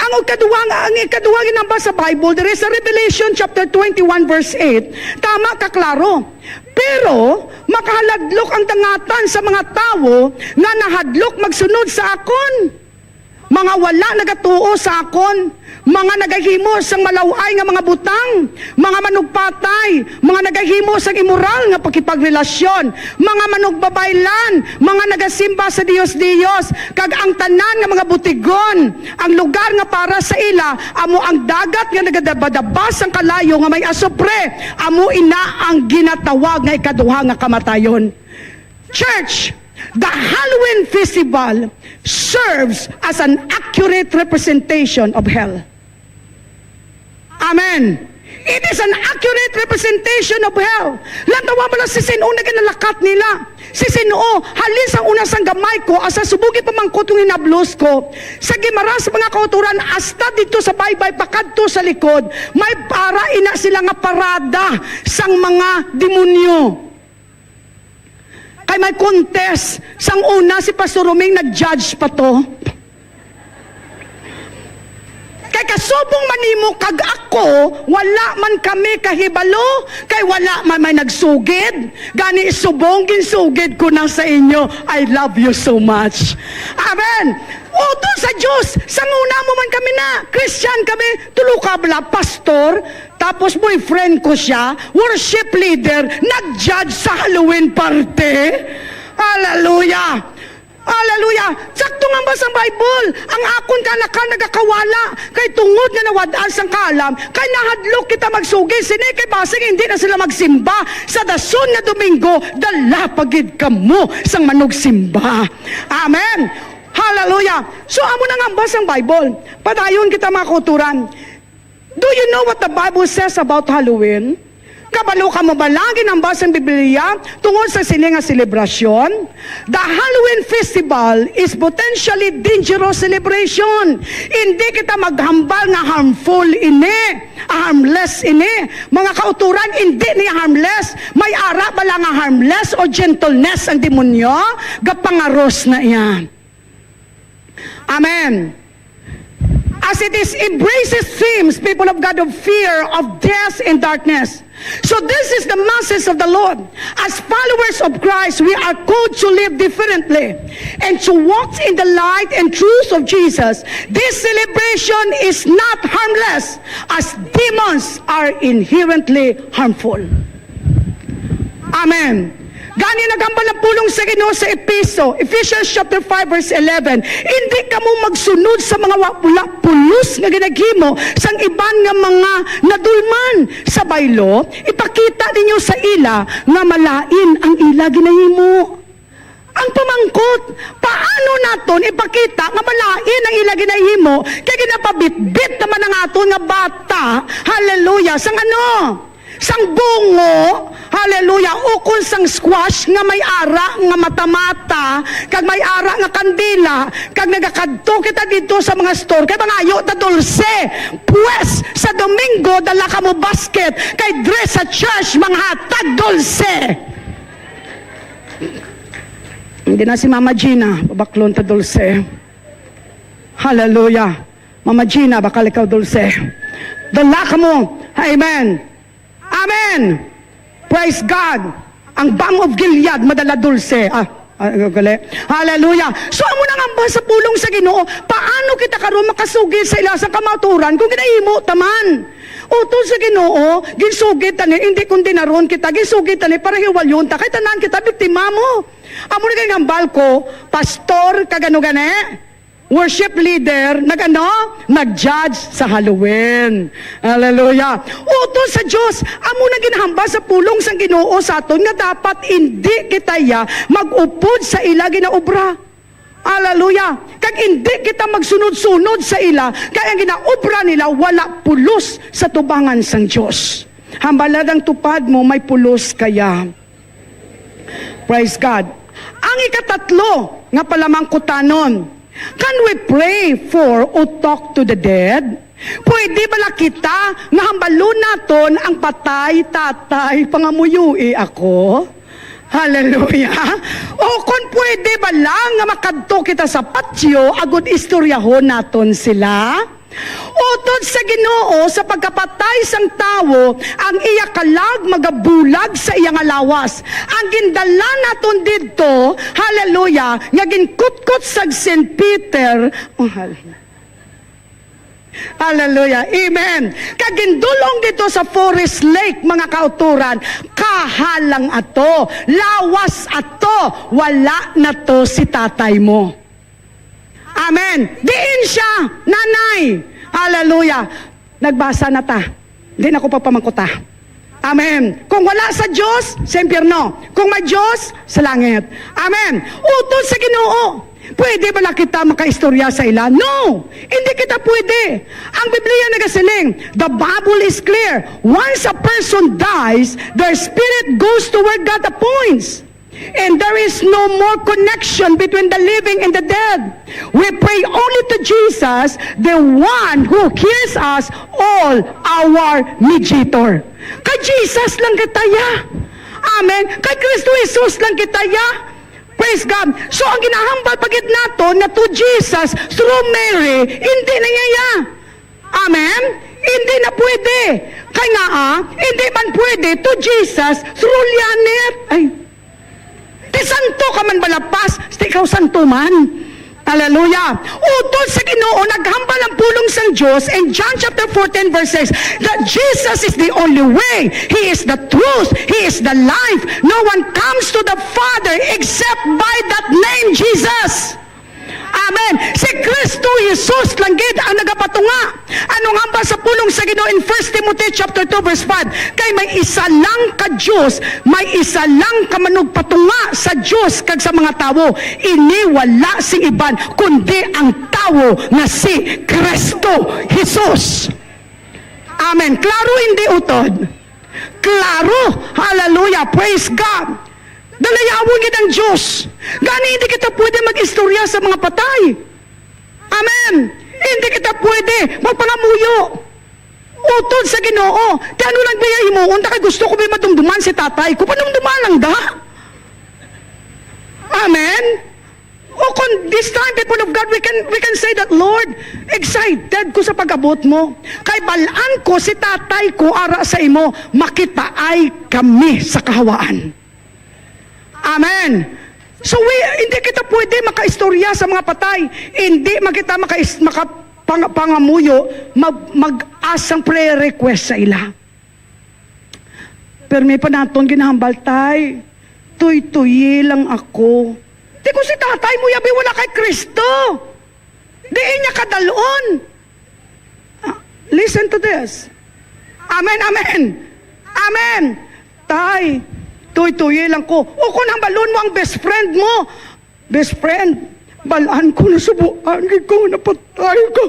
Ang ikaduha nga, ang ikaduha ginambal sa Bible, there is a Revelation chapter twenty-one, verse eight. Tama ka, klaro. Pero makahaladlok ang dangatan sa mga tawo nga nahadlok magsunod sa akon, mga wala nagatuo sa akon, mga nagahimo sang malaw-ay nga mga butang, mga manugpatay, mga nagahimo sang imoral nga pakipagrelasyon, mga manugbabaylan, mga nagasimba sa dios-dios, kag ang tanan nga mga butigon, ang lugar nga para sa ila amo ang dagat nga nagadabadaba sang kalayo nga may asupre. Amo ina ang ginatawag nga ikaduha nga kamatayon. Church, the Halloween festival serves as an accurate representation of hell. Amen. It is an accurate representation of hell. Lantawa mo lang si sin-o na ginalakat nila. Si sin-o, halin sang una sang gamay ko, asa subong gipamangkot kong hinablos ko, sa Guimaras, mga kauturan, hasta dito sa baybay, pakadto sa likod, may para ina sila nga parada sang mga demonyo. Kay may contest, sang una si Pastor Roming nag-judge pa to. Kay kasubong man nimo kag ako, wala man kami kahibalo, kay wala man may nagsugid. Gani, subong ginsugid ko na sa inyo, I love you so much. Amen. Utod sa Dios, sang una mo man kami na, Christian kami, tulo ka bala, pastor, tapos boyfriend ko siya, worship leader, nag-judge sa Halloween party. Hallelujah! Hallelujah! Sakto nga ba sa Bible? Ang akon kaanakan nagakawala kay tungod nga nawad-an sang kaalam, kay nahadlok kita magsugid sini kay basig hindi na sila magsimba sa dason nga Domingo, dala pa gid kamo sang manugsimba. Amen! Hallelujah! So, amo na nga ang basang Bible. Padayon kita, mga kauturan. Do you know what the Bible says about Halloween? Kabalo ka mo ba lagi ng basang Biblia tungod sa sini nga selebrasyon? The Halloween festival is potentially dangerous celebration. Hindi kita maghambal nga harmful ini, harmless ini. Mga kauturan, hindi ni harmless. May ara bala nga harmless o gentleness ang demonyo? Gapangaros na iya. Amen. As it is embraces themes, people of God, of fear, of death and darkness. So this is the message of the Lord. As followers of Christ, we are called to live differently and to walk in the light and truth of Jesus. This celebration is not harmless, as demons are inherently harmful. Amen. Gani, naghambal ang pulong sa Ginoo sa Efeso, Ephesians chapter five, verse eleven, "Indi kamo magsunod sa mga wa-, wala pulos nga ginaghimo sang iban nga mga nadulman. Sa baylo, ipakita ninyo sa ila nga malain ang ila ginahimo." Ang pamangkot, paano naton ipakita nga malain ang ila ginahimo kay ginapabitbit naman ang aton nga bata, hallelujah, sang ano? Sang bungo, hallelujah, ukon sang squash nga may ara nga mata-mata, kag may ara nga kandila, kag nagakadto kita dito sa mga store, kay mangayo ta dulce. Pwes, sa Domingo, dala kamo basket, kay dre sa church, manghatag dulce. Hindi na si Mama Gina, pabaklon ta dulce. Hallelujah. Mama Gina, bakal ikaw dulce. Dala kamo. Amen. Amen. Praise God. Ang Balm of Gilead, madala dulce. Ah, ah, gali. Hallelujah. So, amo na nga ang sa pulong sa Ginoo. Paano kita karon makasugid sa ila sa kamaturan kung ginahimo ta man? Utod sa Ginoo, ginsugid ta ni, hindi kundi naron kita, ginsugid ta ni para hiwalyon ta. Kay tanan kita biktima mo. Amo na kay hambal ko, pastor, kag ano gani? Worship leader, nag-ano? Nag-judge sa Halloween. Hallelujah. Utod sa Dios, amo na ginahambal sa pulong sang Ginoo sa aton nga dapat indi kita ya mag-upod sa ila ginaobra. Hallelujah. Kag indi kita magsunod-sunod sa ila, kay ang ginaobra nila wala pulos sa tubangan sang Dios. Hambal lang tupad mo, may pulos kaya. Praise God. Ang ikatatlo nga palamangkutanon, can we pray for or talk to the dead? Pwede bala kita nga hambalon naton ang patay, "Tatay, pangamuyoi ako"? Hallelujah. O kon pwede bala nga makadto kita sa patio agud istoryahon naton sila? Utod sa Ginoo, sa pagkapatay sang tawo, ang iya kalag magabulag sa iya nga lawas. Ang gindala naton didto, hallelujah, nga ginkutkot sa Saint Peter. Oh, hal-, hallelujah. Amen. Kag gindulong didto sa Forest Lake, mga kauturan, kaha lang ato, lawas ato, wala na to si tatay mo. Amen. Diin siya, nanay? Hallelujah. Nagbasa na ta. Di na ko pagpamangkuta. Amen. Kung wala sa Dios, sa impyerno. Kung may Dios, sa langit. Amen. Utod sa Ginoo, pwede bala kita makaistorya sa ila? No! Hindi kita pwede. Ang Biblia nagasiling, the Bible is clear. Once a person dies, their spirit goes to where God appoints. And there is no more connection between the living and the dead. We pray only to Jesus, the one who hears us all our mediator. Kay Jesus lang kita ya. Amen. Kay Kristo Jesus lang kita ya. Praise God. So, ang ginahambal pa gid naton nga to Jesus through Mary, hindi na iya ya. Amen? Hindi na pwede. Kay nga, ah, hindi man pwede to Jesus through Lianet. Ay, ti santo ka man bala, pas, ti ikaw santo man. Hallelujah. Utod sa Ginoo, naghambal ang pulong sang Dios in John chapter fourteen, verse six, that Jesus is the only way. He is the truth. He is the life. No one comes to the Father except by that name, Jesus. Amen. Si Kristo Jesus lang gid ang nagapatunga. Ano nga ba sa pulong sa Ginoo in First Timothy chapter two, verse five? Kay may isa lang ka Dios, may isa lang ka manugpatunga sa Dios kag sa mga tawo. Ini wala sing iban kundi ang tawo nga si Kristo Jesus. Amen. Klaro, hindi utod? Klaro. Hallelujah. Praise God. Dalayawon gid ang Dios. Gani, hindi kita pwede mag-istorya sa mga patay. Amen. Hindi kita pwede magpangamuyo. Utod sa Ginoo. Ti ano lang baya himuon ta kay gusto ko ba madumduman si tatay ko? Panumduman lang da. Amen. O kung this time, people of God, we can, we can say that, "Lord, excited ko sa pag-abot mo. Kay balaan ko si tatay ko ara sa imo, makitaay kami sa kahawaan." Amen. So, we, hindi kita pwede makaistorya sa mga patay. Hindi man kita makais-, makapang-, pangamuyo, mag-, mag-asang prayer request sa ila. Pero may pa naton ginahambal, tay. tuytuyi lang ako. Di ko si tatay mo, yabi wala kay Kristo. Diin niya kadalon. Ah, listen to this. Amen, amen. Amen. Tay, tuytuyi lang ko. O kung ang balon mo ang best friend mo, best friend, balaan ko na subuan gid ko nga napatay ka.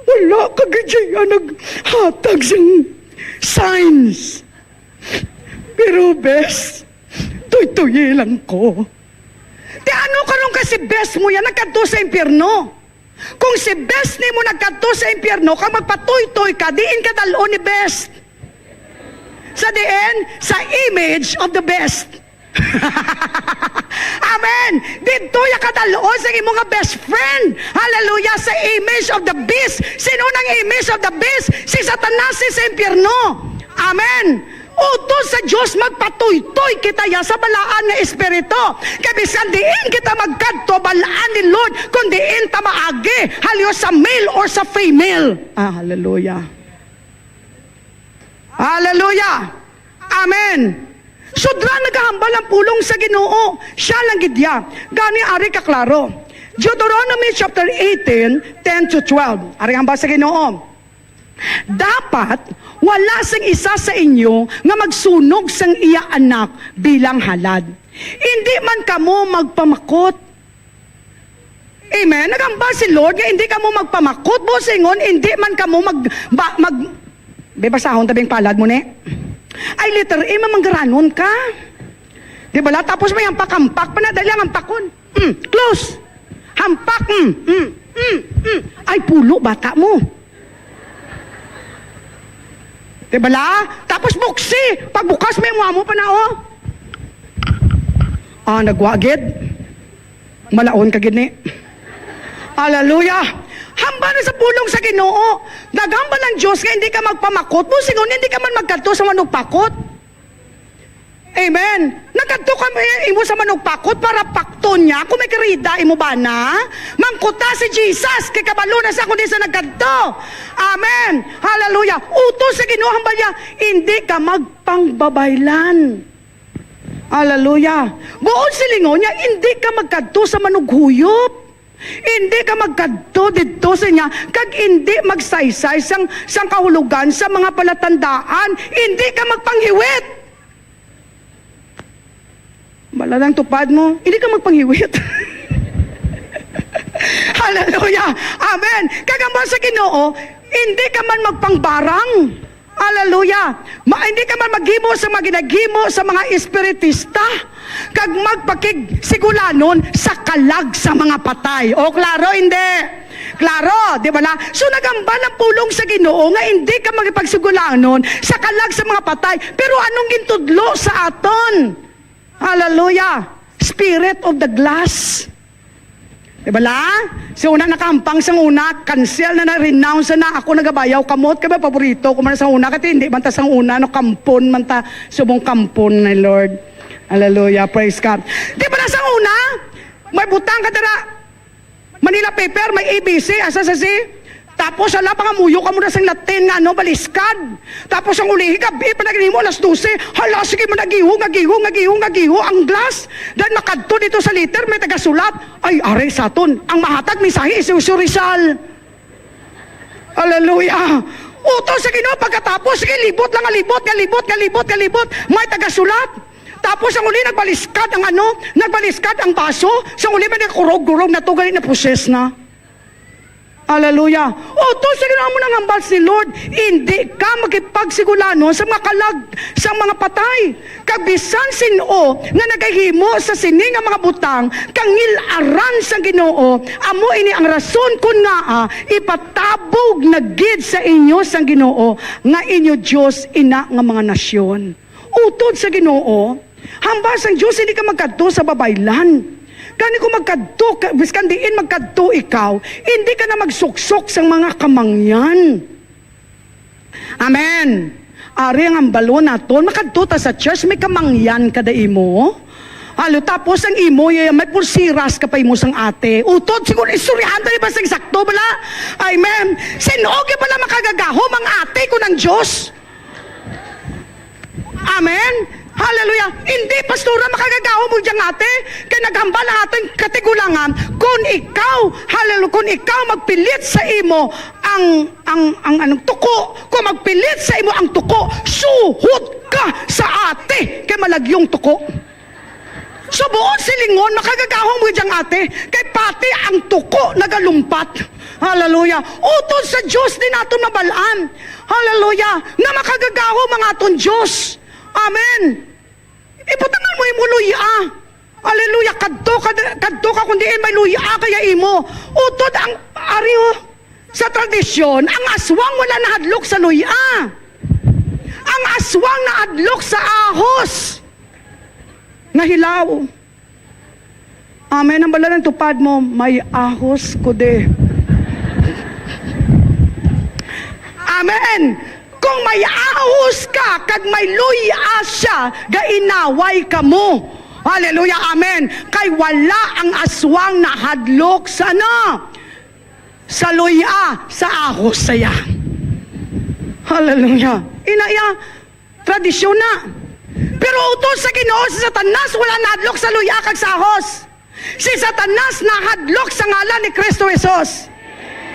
Wala ka gid siya naghatag sang signs. Pero best, tuytuyi lang ko. Ti ano karon ka si best mo yan nagkadto sa impyerno? Kung si best nimo nagkadto sa impyerno, kag magpatuytoy ka, diin ka dal-on ni best? Sa diin? Sa image of the best. Amen. Didto ya kadal-on sa imo nga best friend. Hallelujah. Sa image of the beast. Sino nang image of the beast? Si Satanas, si sa impyerno. Amen. Utos sa Dios, magpatuytoy kita ya sa balaan nga espiritu. Kay bisan diin kita magkadto, balaan ni Lord kung diin ta maagi, haliw sa male or sa female. Ah, hallelujah. Hallelujah. Amen. Sudra nagahambal ang pulong sa Ginoo, siya lang gid ya. Gani ari ka klaro. Deuteronomy chapter eighteen, ten to twelve. Ari ang hambal sa Ginoo. Dapat wala sing isa sa inyo nga magsunog sang iya anak bilang halad. Indi man kamo magpamakot. Amen. Nagamba si Lord nga indi kamo magpamakot, buot silingon, indi man kamo mag, ba, mag, be, basahon ta bing palad mo ni. Ay, letter A, mamanggaranon ka. Di ba la? Tapos may hampak-hampak pa na, dali lang hampakon. Mm, close. Hampak, mm, mm, mm, mm. Ay, pulo, bata mo. Di ba la? Tapos buksi, pagbukas may amo pa na, oh. Ah, nagwa gid. Malaon ka gid ni. Hallelujah. Hambal na sa pulong sa Ginoo. Naghambal ang Dios nga hindi ka magpamakot. Buot silingon, hindi ka man magkadto sa manugpakot. Amen. Nagkadto ka, eh, imo sa manugpakot para pakton niya. Kung may karida, imo bana, mangkuta si Jesus. Kay kabalo na sa kundi sa nagkadto. Amen. Hallelujah. Utos sa Ginoo, hambal niya, hindi ka magpangbabaylan. Hallelujah. Buot silingon niya, hindi ka magkadto sa manughuyop. Hindi ka magkadto didto sa niya, kag hindi magsaysay sang, sang kahulogan sa mga palatandaan. Hindi ka magpanghiwit. Bala lang tupad mo, hindi ka magpanghiwit. Hallelujah. Amen. Kag ang sa Ginoo, hindi ka man magpangbarang. Hallelujah. Ma, hindi ka man maghimo sa mga ginaghimo sa mga espiritista, kag magpakigsigulanon sa kalag sa mga patay. O, klaro, hindi? Klaro, di ba na? So, nagambal ang pulong sa Ginoo nga hindi ka magpagsigulanon sa kalag sa mga patay. Pero anong gintudlo sa aton? Hallelujah. Spirit of the glass. Di ba la? Si una nakahampang sang una, cancel na, na-renounce na. Ako nagabayaw kamot, kay ba paborito ko man sang una, kati hindi man ta sang una, no, kampon man ta, subong kampon ni Lord. Hallelujah, praise God. Di ba na sang una, may butang ka dira, Manila paper, may A B C, asa sa C? Tapos, ala, pangamuyo ka mo na sang Latin nga, ano, baliskad. Tapos, ang ulihi, gabi pa na ginimo, alas dose. Hala, sige man, agiho, agiho, agiho, agiho, ang glass. Dahil makadto dito sa letter, may tagasulat. Ay, aray sa aton. Ang mahatag mensahe, si Jose Rizal. Hallelujah. Utos sa Ginoo, pagkatapos, sige, libot lang, nga libot, nga libot, nga libot, nga libot. May tagasulat. Tapos, ang uli, nagbaliskad ang ano, nagbaliskad ang baso. Sa uli, may nagkurog-kurog na to, gali na, proses na. Hallelujah. O, to, sa ginawa mo nang hambal si Lord, hindi ka makipagsigulanon sa mga kalag sa mga patay. Kag bisan sin-o nga nagahimo sa sini nga mga butang, kangil-aran sang Ginoo, amo ini ang rason kon ngaa ipatabog na gid sa inyo sang Ginoo nga inyo Dios ina nga mga nasyon. Utod sa Ginoo, hambal sang Dios, hindi ka magkadto sa babaylan. Gani kung magkadto ka, biskan diin magkadto ikaw, hindi ka na magsuksok sang mga kamangyan. Amen. Ari ang hambal naton, makadto ta sa church, may kamangyan ka da imo. Halo, tapos ang imo, y-, may pulsiras ka pa imo sang ate. Utod, siguro, istoryahan ta, di ba, sa eksakto, bala? Amen. Sin-o gid bala makagagahom ang ate ko ng Diyos? Amen? Hallelujah. Hindi, pastora, makagagahom mo dyan, ate. Kay naghambal ang ating katigulangan, kung ikaw, hallelujah, kung ikaw magpilit sa imo ang, ang, ang anong tuko, kung magpilit sa imo ang tuko, suhot ka sa ate, kay malagyong tuko. So, buot silingon, makagagahom mo dyan, ate, kay pati ang tuko nagalumpat. Hallelujah. Utod sa Diyos din naton mabalaan. Hallelujah. Nga makagagahom ang aton Diyos. Amen. Ibutangan mo imo luya. Hallelujah. Kadto ka, kadto ka kung diin may luya kaya imo. Utod ang ari, oh, sa tradisyon, ang aswang wala nahadlok sa luya. Ang aswang nahadlok sa ahos nga hilaw. Amen. Ang bala ng tupad mo, may ahos ko de. Amen. Kung may ahos ka, kag may luya siya, gainaway ka mo. Hallelujah. Amen. Kay wala ang aswang nahadlok sa ano? Sa luya, sa ahos saya. Hallelujah. Ina iya, tradisyon na. Pero utod sa Ginoo, si Satanas wala nahadlok sa luya kag sa ahos. Si Satanas nahadlok sa ngalan ni Kristo Jesus.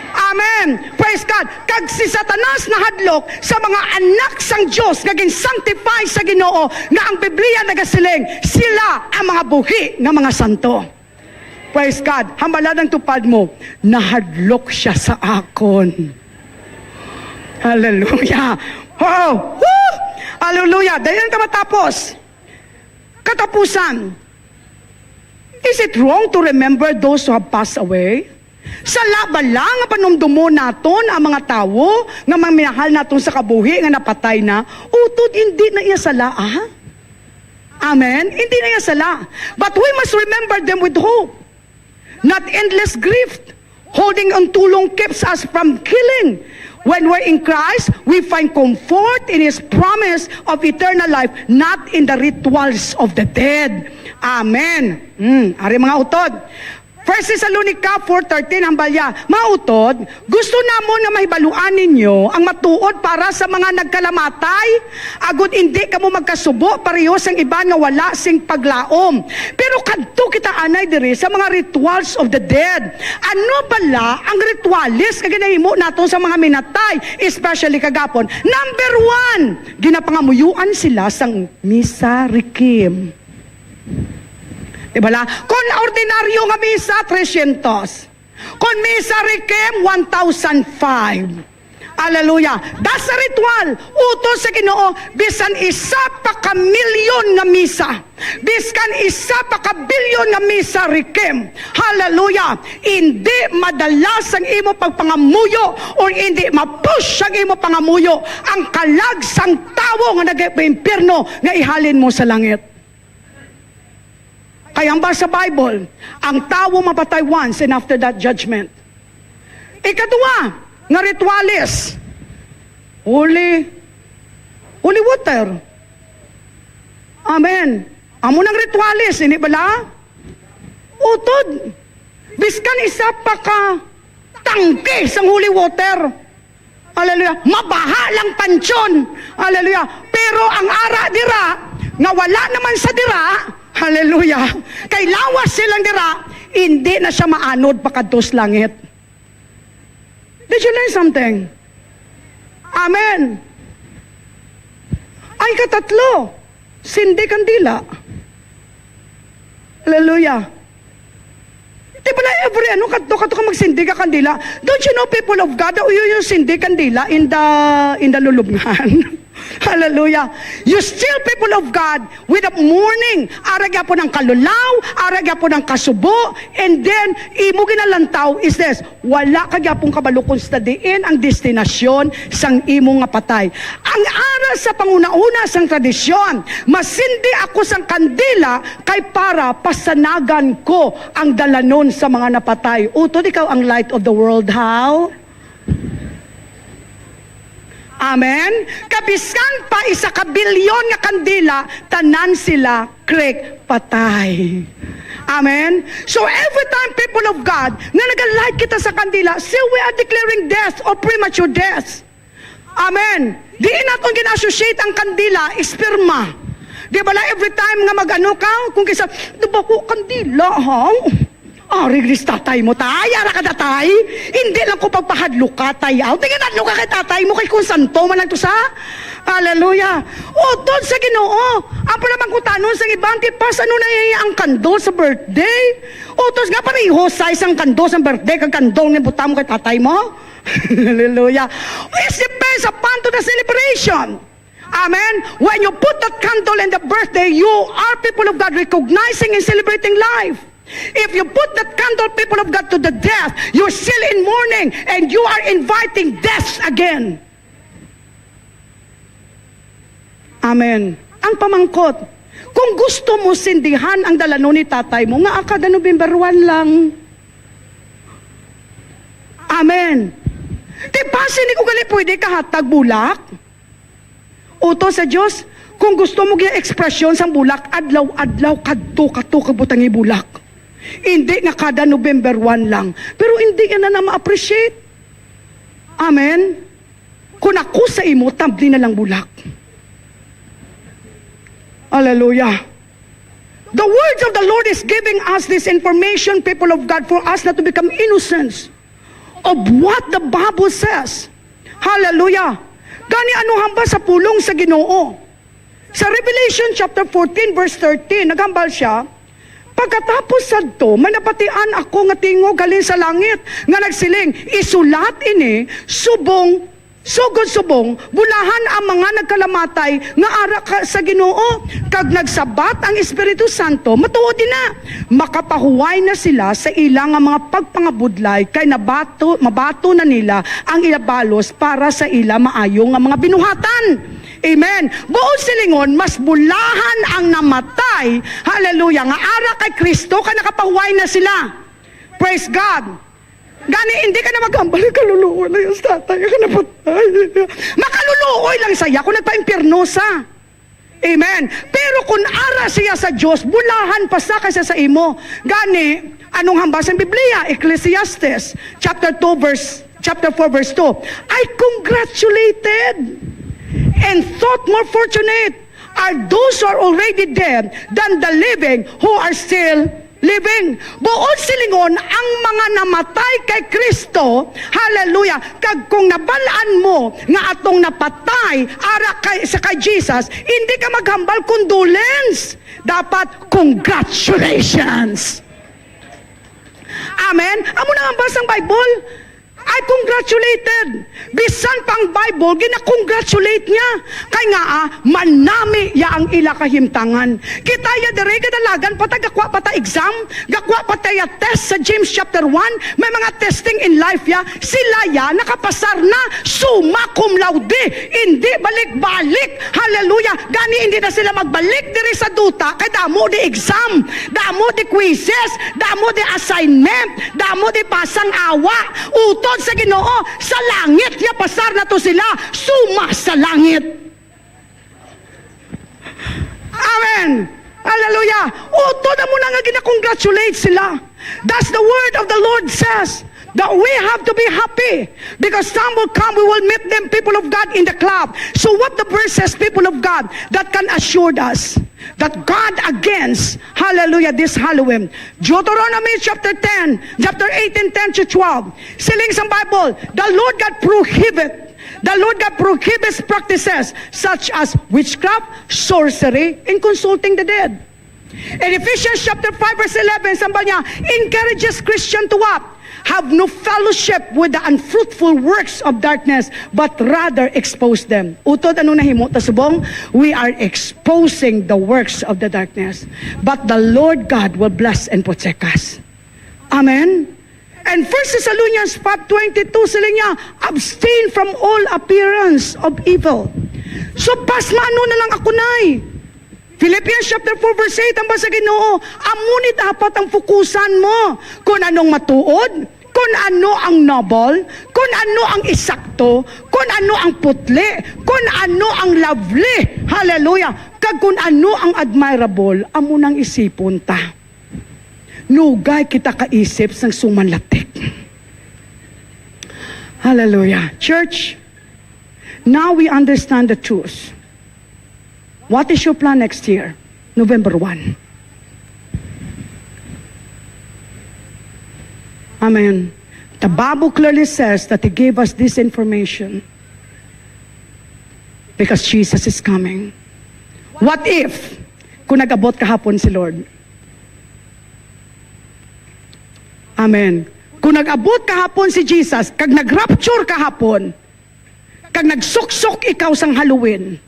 Amen. Praise God. Kag si Satanas nahadlok sa mga anak sang Dios nga gin-sanctify sa Ginoo, nga ang Biblia nagasiling, sila ang mga buhi nga mga santo. Praise God. Hambala ang tupad mo, nahadlok siya sa akon. Hallelujah. Oh, woo! Hallelujah. Dayon ka matapos. Katapusan, is it wrong to remember those who have passed away? Sala bala nga panumdumon naton ang mga tawo nga mga minahal naton sa kabuhi nga napatay na? Utod, hindi na iya sala, ah. Amen? Hindi na iya sala. But we must remember them with hope. Not endless grief. Holding on too long keeps us from killing. When we're in Christ, we find comfort in His promise of eternal life, not in the rituals of the dead. Amen. Mm, ari mga utod. First Thessalonica four thirteen, hambal ya, "Mga utod, gusto namon nga mahibaluan ninyo ang matuod para sa mga nagkalamatay, agud indi kamo magkasubo pareho sang iban nga wala sing paglaom." Pero kadto kita anay diri sa mga rituals of the dead. Ano bala ang rituales nga ginahimo naton sa mga minatay, especially kagapon? Number one, ginapangamuyuan sila sang Misa Requiem. Di bala? Kon ordinaryo nga misa, trescientos. Kon Misa Requiem, one thousand five. Hallelujah. That's a ritual. Utod sa Ginoo, bisan isa pa ka milyon nga misa, bisan isa pa ka bilyon nga Misa Requiem, hallelujah, hindi madala sang imo pagpangamuyo or hindi ma-push ang imo pangamuyo ang kalag sang tawo nga nagaimpyerno nga ihalin mo sa langit. Kay hambal sa Bible, ang tawo mapatay once and after that judgment. Ikadua nga rituales, holy, holy water. Amen. Amo nang rituales, hindi bala? Utod. Biskan isa pa ka tangke sang holy water. Hallelujah. Mabaha lang pantion. Hallelujah. Pero ang ara dira, nga wala naman sa dira, hallelujah, kay lawas silang dira, hindi na siya maanod pakadto sa langit. Did you learn something? Amen. Ay, katatlo, sindi kandila. Hallelujah. Di ba na every ano, kadto, kadto ka magsindi ka kandila? Don't you know, people of God, that you, you sindi kandila in the, in the lulubngan? Hallelujah. You still, people of God, with the mourning, ara gyapon ang kalulaw, ara gyapon ang kasubo, and then, imo ginalantaw is this, wala ka gyapon kabalo kung sa diin ang destinasyon sang imo nga patay. Ang ara sa panguna-una sang tradisyon, masindi ako sang kandila kay para pasanagan ko ang dalanon sa mga napatay. Utod, ikaw ang light of the world, how? Amen? Kabiskan pa isa ka bilyon nga kandila, tanan sila, krik, patay. Amen? So every time, people of God, nga nagalight kita sa kandila, still we are declaring death or premature death. Amen. Diin naton gina-associate ang kandila, esperma. Di bala every time nga mag-ano ka, kung kisa, "Di ba ko kandila, ha? Ari gid si tatay mo, tay. Ara ka, tatay. Hindi lang ko pagpahadlok ka, tay, aw. Tingin, hadlok ka kay tatay mo, kay kung santo man lang to sa." Hallelujah. Utod sa Ginoo. Ang pala mangkutanon sa iban, ti pas, ano na iya ang kandol sa birthday? Utos nga pareho size ang kandol sa birthday kag kandol nga butang mo kay tatay mo. Hallelujah. It depends upon to the celebration. Amen. When you put that candle in the birthday, you are, people of God, recognizing and celebrating life. If you put that candle, people of God, to the death, you're still in mourning and you are inviting death again. Amen. Ang pamangkot, kung gusto mo sindihan ang dalanon ni tatay mo, nga kada November one lang. Amen. Ti basi ni ko gali pwede kahatag bulak? Uto sa Dios, kung gusto mo gyud ekspresyon sang bulak, adlaw-adlaw, kadto, kadto, kag butangi bulak. Hindi nga kada November one lang. Pero hindi yan na, na ma-appreciate. Amen? Kung ako sa imo, tabli na lang bulak. Hallelujah. The words of the Lord is giving us this information, people of God, for us not to become innocents of what the Bible says. Hallelujah. Gani, ano hamba sa pulong sa Ginoo? Sa Revelation chapter fourteen, verse thirteen, naghambal siya, "Pagkatapos sadto, may nabatian ako nga tingog halin sa langit nga nagsiling, 'Isulat ini subong, sugod subong, bulahan ang mga nagkalamatay nga ara ka sa Ginoo, kag nagsabat ang Espiritu Santo, matuod ina, makapahuway na sila sa ila nga mga pagpangabudlay, kay nabato, mabato na nila ang ila balos para sa ila maayo nga mga binuhatan.'" Amen. Buot silingon, mas bulahan ang namatay, hallelujah, nga ara kay Kristo, kay nakapahuway na sila. Praise God. Gani, hindi ka na maghambal, "Kaluluoy lang yan sa tatay, ang napatay." Makaluluoy lang siya kung nagpaimpyerno sa. Amen. Pero kung ara siya sa Dios, bulahan pa sa kaysa sa imo. Gani, anong hambal sang Biblia? Ecclesiastes chapter two, verse, chapter four, verse two, "I congratulated and thought more fortunate are those who are already dead than the living who are still living." Buot silingon, ang mga namatay kay Kristo, hallelujah, kag kung nabal-an mo nga atong napatay ara kay, sa kay Jesus, hindi ka maghambal condolence. Dapat, congratulations. Amen? Amo na ang basang Bible. I congratulated. Bisan pa ang Bible, gina-congratulate niya. Kay nga, ah, manami ya ang ila kahimtangan. Kita ya diri, kadalagan pa ta, gakwa pa ta exam, gakwa pa ta ya test sa James chapter one, may mga testing in life ya. Sila ya, nakapasar na, summa cum laude. Hindi balik-balik. Hallelujah. Gani, hindi na sila magbalik diri sa duta, kay damo di exam, damo di quizzes, damo di assignment, damo di pasang awa. Utod sa Ginoo, sa langit niya pasar na to sila, suma sa langit. Amen. Hallelujah. Utod amo na nga gina-congratulate sila. Thus the word of the Lord says that we have to be happy because some will come, we will meet them, people of God, in the cloud. So what the verse says, people of God, that can assure us that God against, hallelujah, this Halloween. Deuteronomy chapter ten, chapter eighteen, ten to twelve. Siling sa Bible, the Lord God prohibit, the Lord God prohibits practices such as witchcraft, sorcery, and consulting the dead. In Ephesians chapter five, verse eleven, sambal niya, encourages Christian to what? Have no fellowship with the unfruitful works of darkness, but rather expose them. Utod, ano nahimo ta subong? We are exposing the works of the darkness. But the Lord God will bless and protect us. Amen? And First Thessalonians five twenty-two, sila niya, abstain from all appearance of evil. So, pasmano na lang ako, nay. Philippians chapter four verse eight, ang basa Ginoo, amo ni dapat ang fokusan mo. Kung anong matuod, kung ano ang noble, kung ano ang isakto, kung ano ang putli, kung ano ang lovely. Hallelujah. Kag kung ano ang admirable, amo nang isipon ta. Nugay kita kaisip sang sumanlatik. Hallelujah. Church, now we understand the truth. What is your plan next year? November one. Amen. The Bible clearly says that He gave us this information because Jesus is coming. What if, kung nag-abot kahapon si Lord? Amen. Kung nag-abot kahapon si Jesus, kag nag-rapture kahapon, kag nagsuksok ikaw sang Halloween,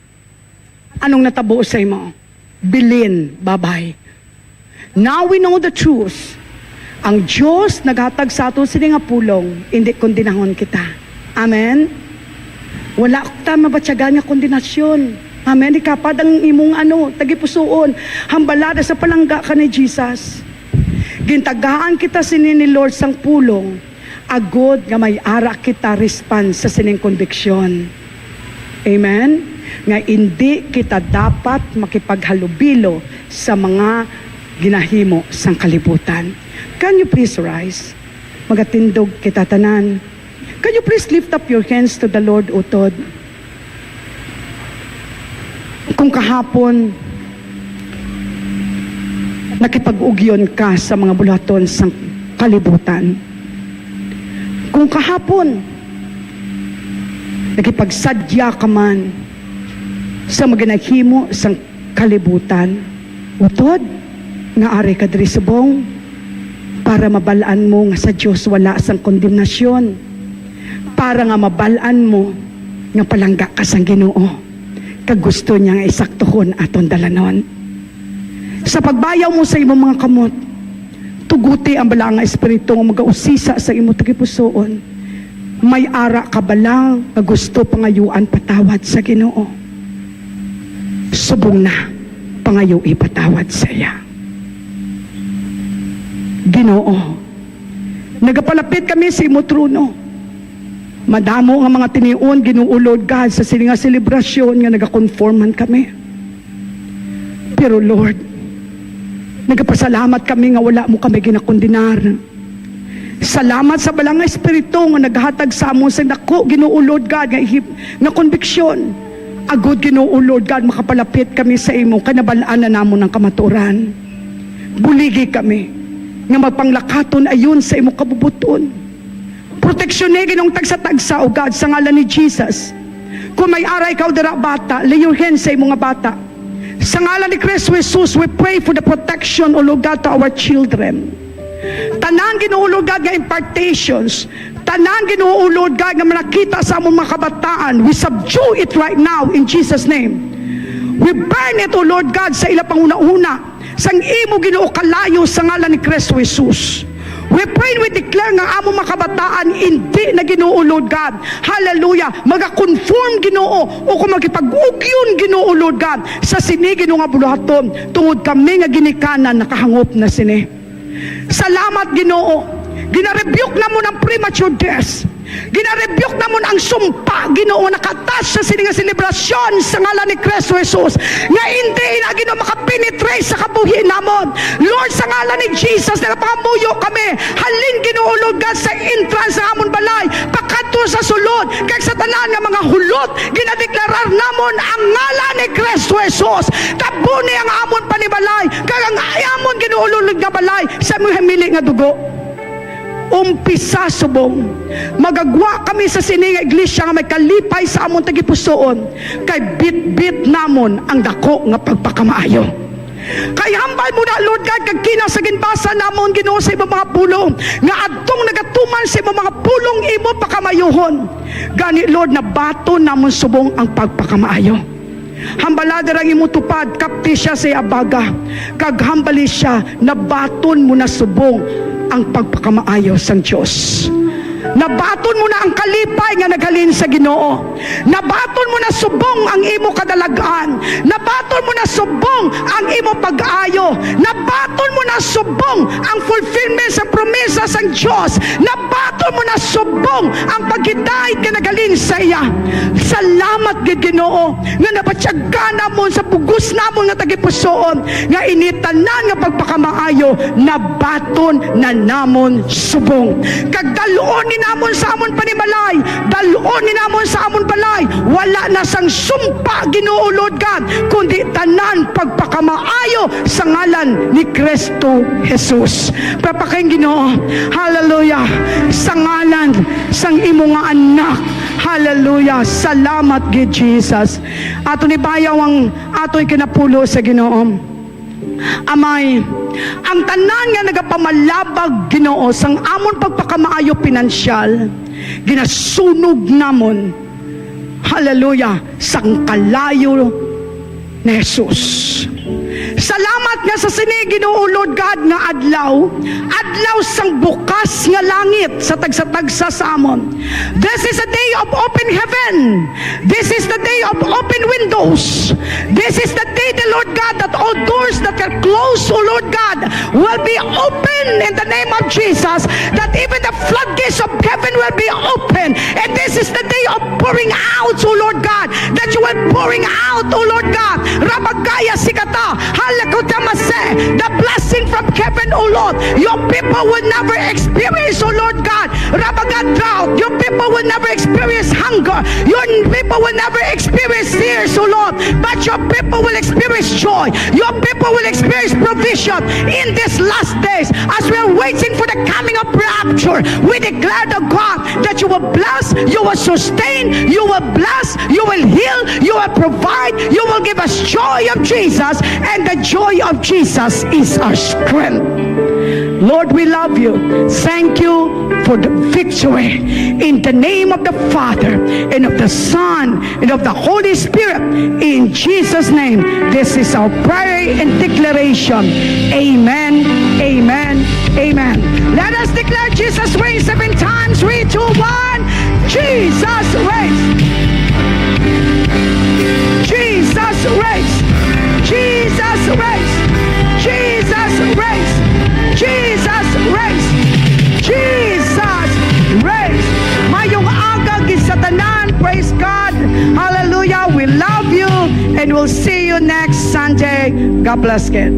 anong natabo sa imo? Bilin, babay. Now we know the truth. Ang Dios naghatag sa aton sini nga pulong, indi kondenahon kita. Amen? Wala ta mabatyagan nga kondenasyon. Amen? Ikapad ang imong, ano, tagipusoon. Hambalada sa palangga ka ni Jesus. Gintagaan kita sini ni Lord sang pulong, agod nga may ara kita response sa sining konbiksyon. Amen? Nga indi kita dapat makipaghalubilo sa mga ginahimo sang kalibutan. Can you please rise? Magatindog kita tanan. Can you please lift up your hands to the Lord, utod? Kung kahapon, nakipag-ugyon ka sa mga buluhaton sang kalibutan. Kung kahapon, nakipagsadya ka man sa mga ginahimo sang kalibutan, utod nga ari ka diri subong, para mabal-an mo nga sa Dios wala sang kondemnasyon, para nga mabal-an mo nga palangga ka sang Ginoo, kag gusto niya nga isaktuhon aton dalanon. Sa pagbayaw mo sa imong mga kamot, tuguti ang bala nga espiritu nga magausisa sa imo tagipusoon. May ara ka bala nga gusto pangayuan patawad sa Ginoo? Subong na, pangayui patawad sa iya. Ginoo, nagapalapit kami sa imo trono. Madamo nga mga tinion, Ginoo, Lord God, sa sini nga selebrasyon nga nagakonform man kami. Pero, Lord, nagapasalamat kami nga wala mo kami ginakondenar. Salamat sa bala nga espiritu nga naghatag sa amon sa dako, Ginoo, Lord God, nga ihip-, nga konbiksyon. Agod, Ginoo, Lord God, makapalapit kami sa imo, kay nabal-an na namon ang kamatuoran. Buligi kami nga magpanglakaton ayon sa imo kabubuton. Proteksyoni, Ginoong tagsa-tagsa, O God, sa ngalan ni Jesus. Kung may ara ikaw dira, bata, lay your hands sa imo nga bata. Sa ngalan ni Kristo Jesus, we pray for the protection, O Lord God, to our children. Tanan, Ginoo, Lord God, nga impartations, tanan, Ginoo, Lord God, nga manakita sa among mga kabataan, we subdue it right now in Jesus' name. We burn it, O Lord God, sa ila panghunahuna, sang imo, Ginoo, kalayo sa ngalan ni Kristo Jesus. We pray and we declare nga among mga kabataan indi na, Ginoo, Lord God, hallelujah, magakonform, Ginoo, o kung magipag-ugyon, Ginoo, Lord God, sa sini, Ginoo, nga buluhaton, tungod kami nga ginikanan nakahangop na sini. Salamat, Ginoo. Ginarebuke namon ang premature death. Ginarebuke namon ang sumpa, Ginoo, nga naka-attach sa sini nga selebrasyon sa ngalan ni Kristo Jesus, nga indi ina, Ginoo, makapenetrate sa kabuhi namon. Lord, sa ngalan ni Jesus, nagapangamuyo kami. Halin, Ginoo, Lord God, sa entrance sa amon balay, pakadto sa sulod, kag sa tanan nga mga hulot, ginadeklarar namon ang ngalan ni Kristo Jesus. Tabuni ang amon panimalay, kag ang amon, Ginoo, Lord, nga balay sa imo hinili nga dugo. Umpisa subong, magagwa kami sa sini nga iglesia nga may kalipay sa amon tagipusoon, kay bitbit namon ang dako nga pagpakamaayo. Kay hambal mo na, Lord God, kag kina sa ginbasa namon, Ginoo, sa imong mga pulong, nga adtong nagatuman sa imong mga pulong imo pakamaayuhon. Gani, Lord, nabaton namon subong ang pagpakamaayo. Hambala dira ang imo tupad, kapti siya sa iya baga, kag hambali siya, nabaton mo na subong ang pagpakamaayo sang Dios. Nabaton mo na ang kalipay nga naghalin sa Ginoo. Nabaton mo na subong ang imo kadalag-an. Nabaton mo na subong ang imo pag-ayo. Nabaton mo na subong ang fulfillment sa promesa sang Dios. Nabaton mo na subong ang paghidait nga naghalin sa iya. Salamat gid, Ginoo, nga nabatyagan namon sa bug-os namon nga tagipusoon nga ini tanan nga pagpakamaayo nabaton na namon subong. Kag dal-on ni namon sa amon panimalay, dal-on ni namon sa amon balay. Wala na sang sumpa, Ginoo, Lord God, kundi tanan pagpakamaayo sa ngalan ni Cristo Jesus. Palakpakan, Ginoo. Hallelujah. Sa ngalan sang imo nga anak. Hallelujah. Salamat gid, Jesus. Ato ni bayaw ang atoy kinapulo sa Ginoo. Amay, ang tanan nga nagapamalabag, Ginoo, sang amon pagpakamaayo pinansyal, ginasunog namon, hallelujah, sang kalayo ni Jesus. Salamat nga sa sini, Ginoo, Lord God, nga adlaw, adlaw sang bukas nga langit sa tagsa-tagsa sa amon. This is a day of open heaven. This is the day of open windows. This is the day, the Lord God, that all doors that are closed, O Lord God, will be open in the name of Jesus, that even the floodgates of heaven will be open. And this is the day of pouring out, O Lord God, that you will pouring out, O Lord God. Rabagaya sikata, halakutamase, the blessing from heaven, O Lord. Your people will never experience, O Lord God, Rabaga drought. Your people will never experience hunger. Your people will never experience tears, O Lord. But your people will experience joy. Your people will experience provision in these last days. As we are waiting for the coming of rapture, we declare, the God, that you will bless, you will sustain, you will bless, you will heal, you will provide, you will give us joy of Jesus, and the joy of Jesus is our strength. Lord, we love you. Thank you for the victory. In the name of the Father, and of the Son, and of the Holy Spirit, in Jesus' name, this is our prayer and declaration. Amen, amen, amen. Let us declare, "Jesus reigns." Seven times. Three, two, one. Jesus reigns. Jesus reigns. Jesus reigns. Jesus reigns. Jesus reigns. Jesus reigns. Mayong aga gid sa tanan. Praise God. Hallelujah. We love you, and we'll see you next Sunday. God bless, kid.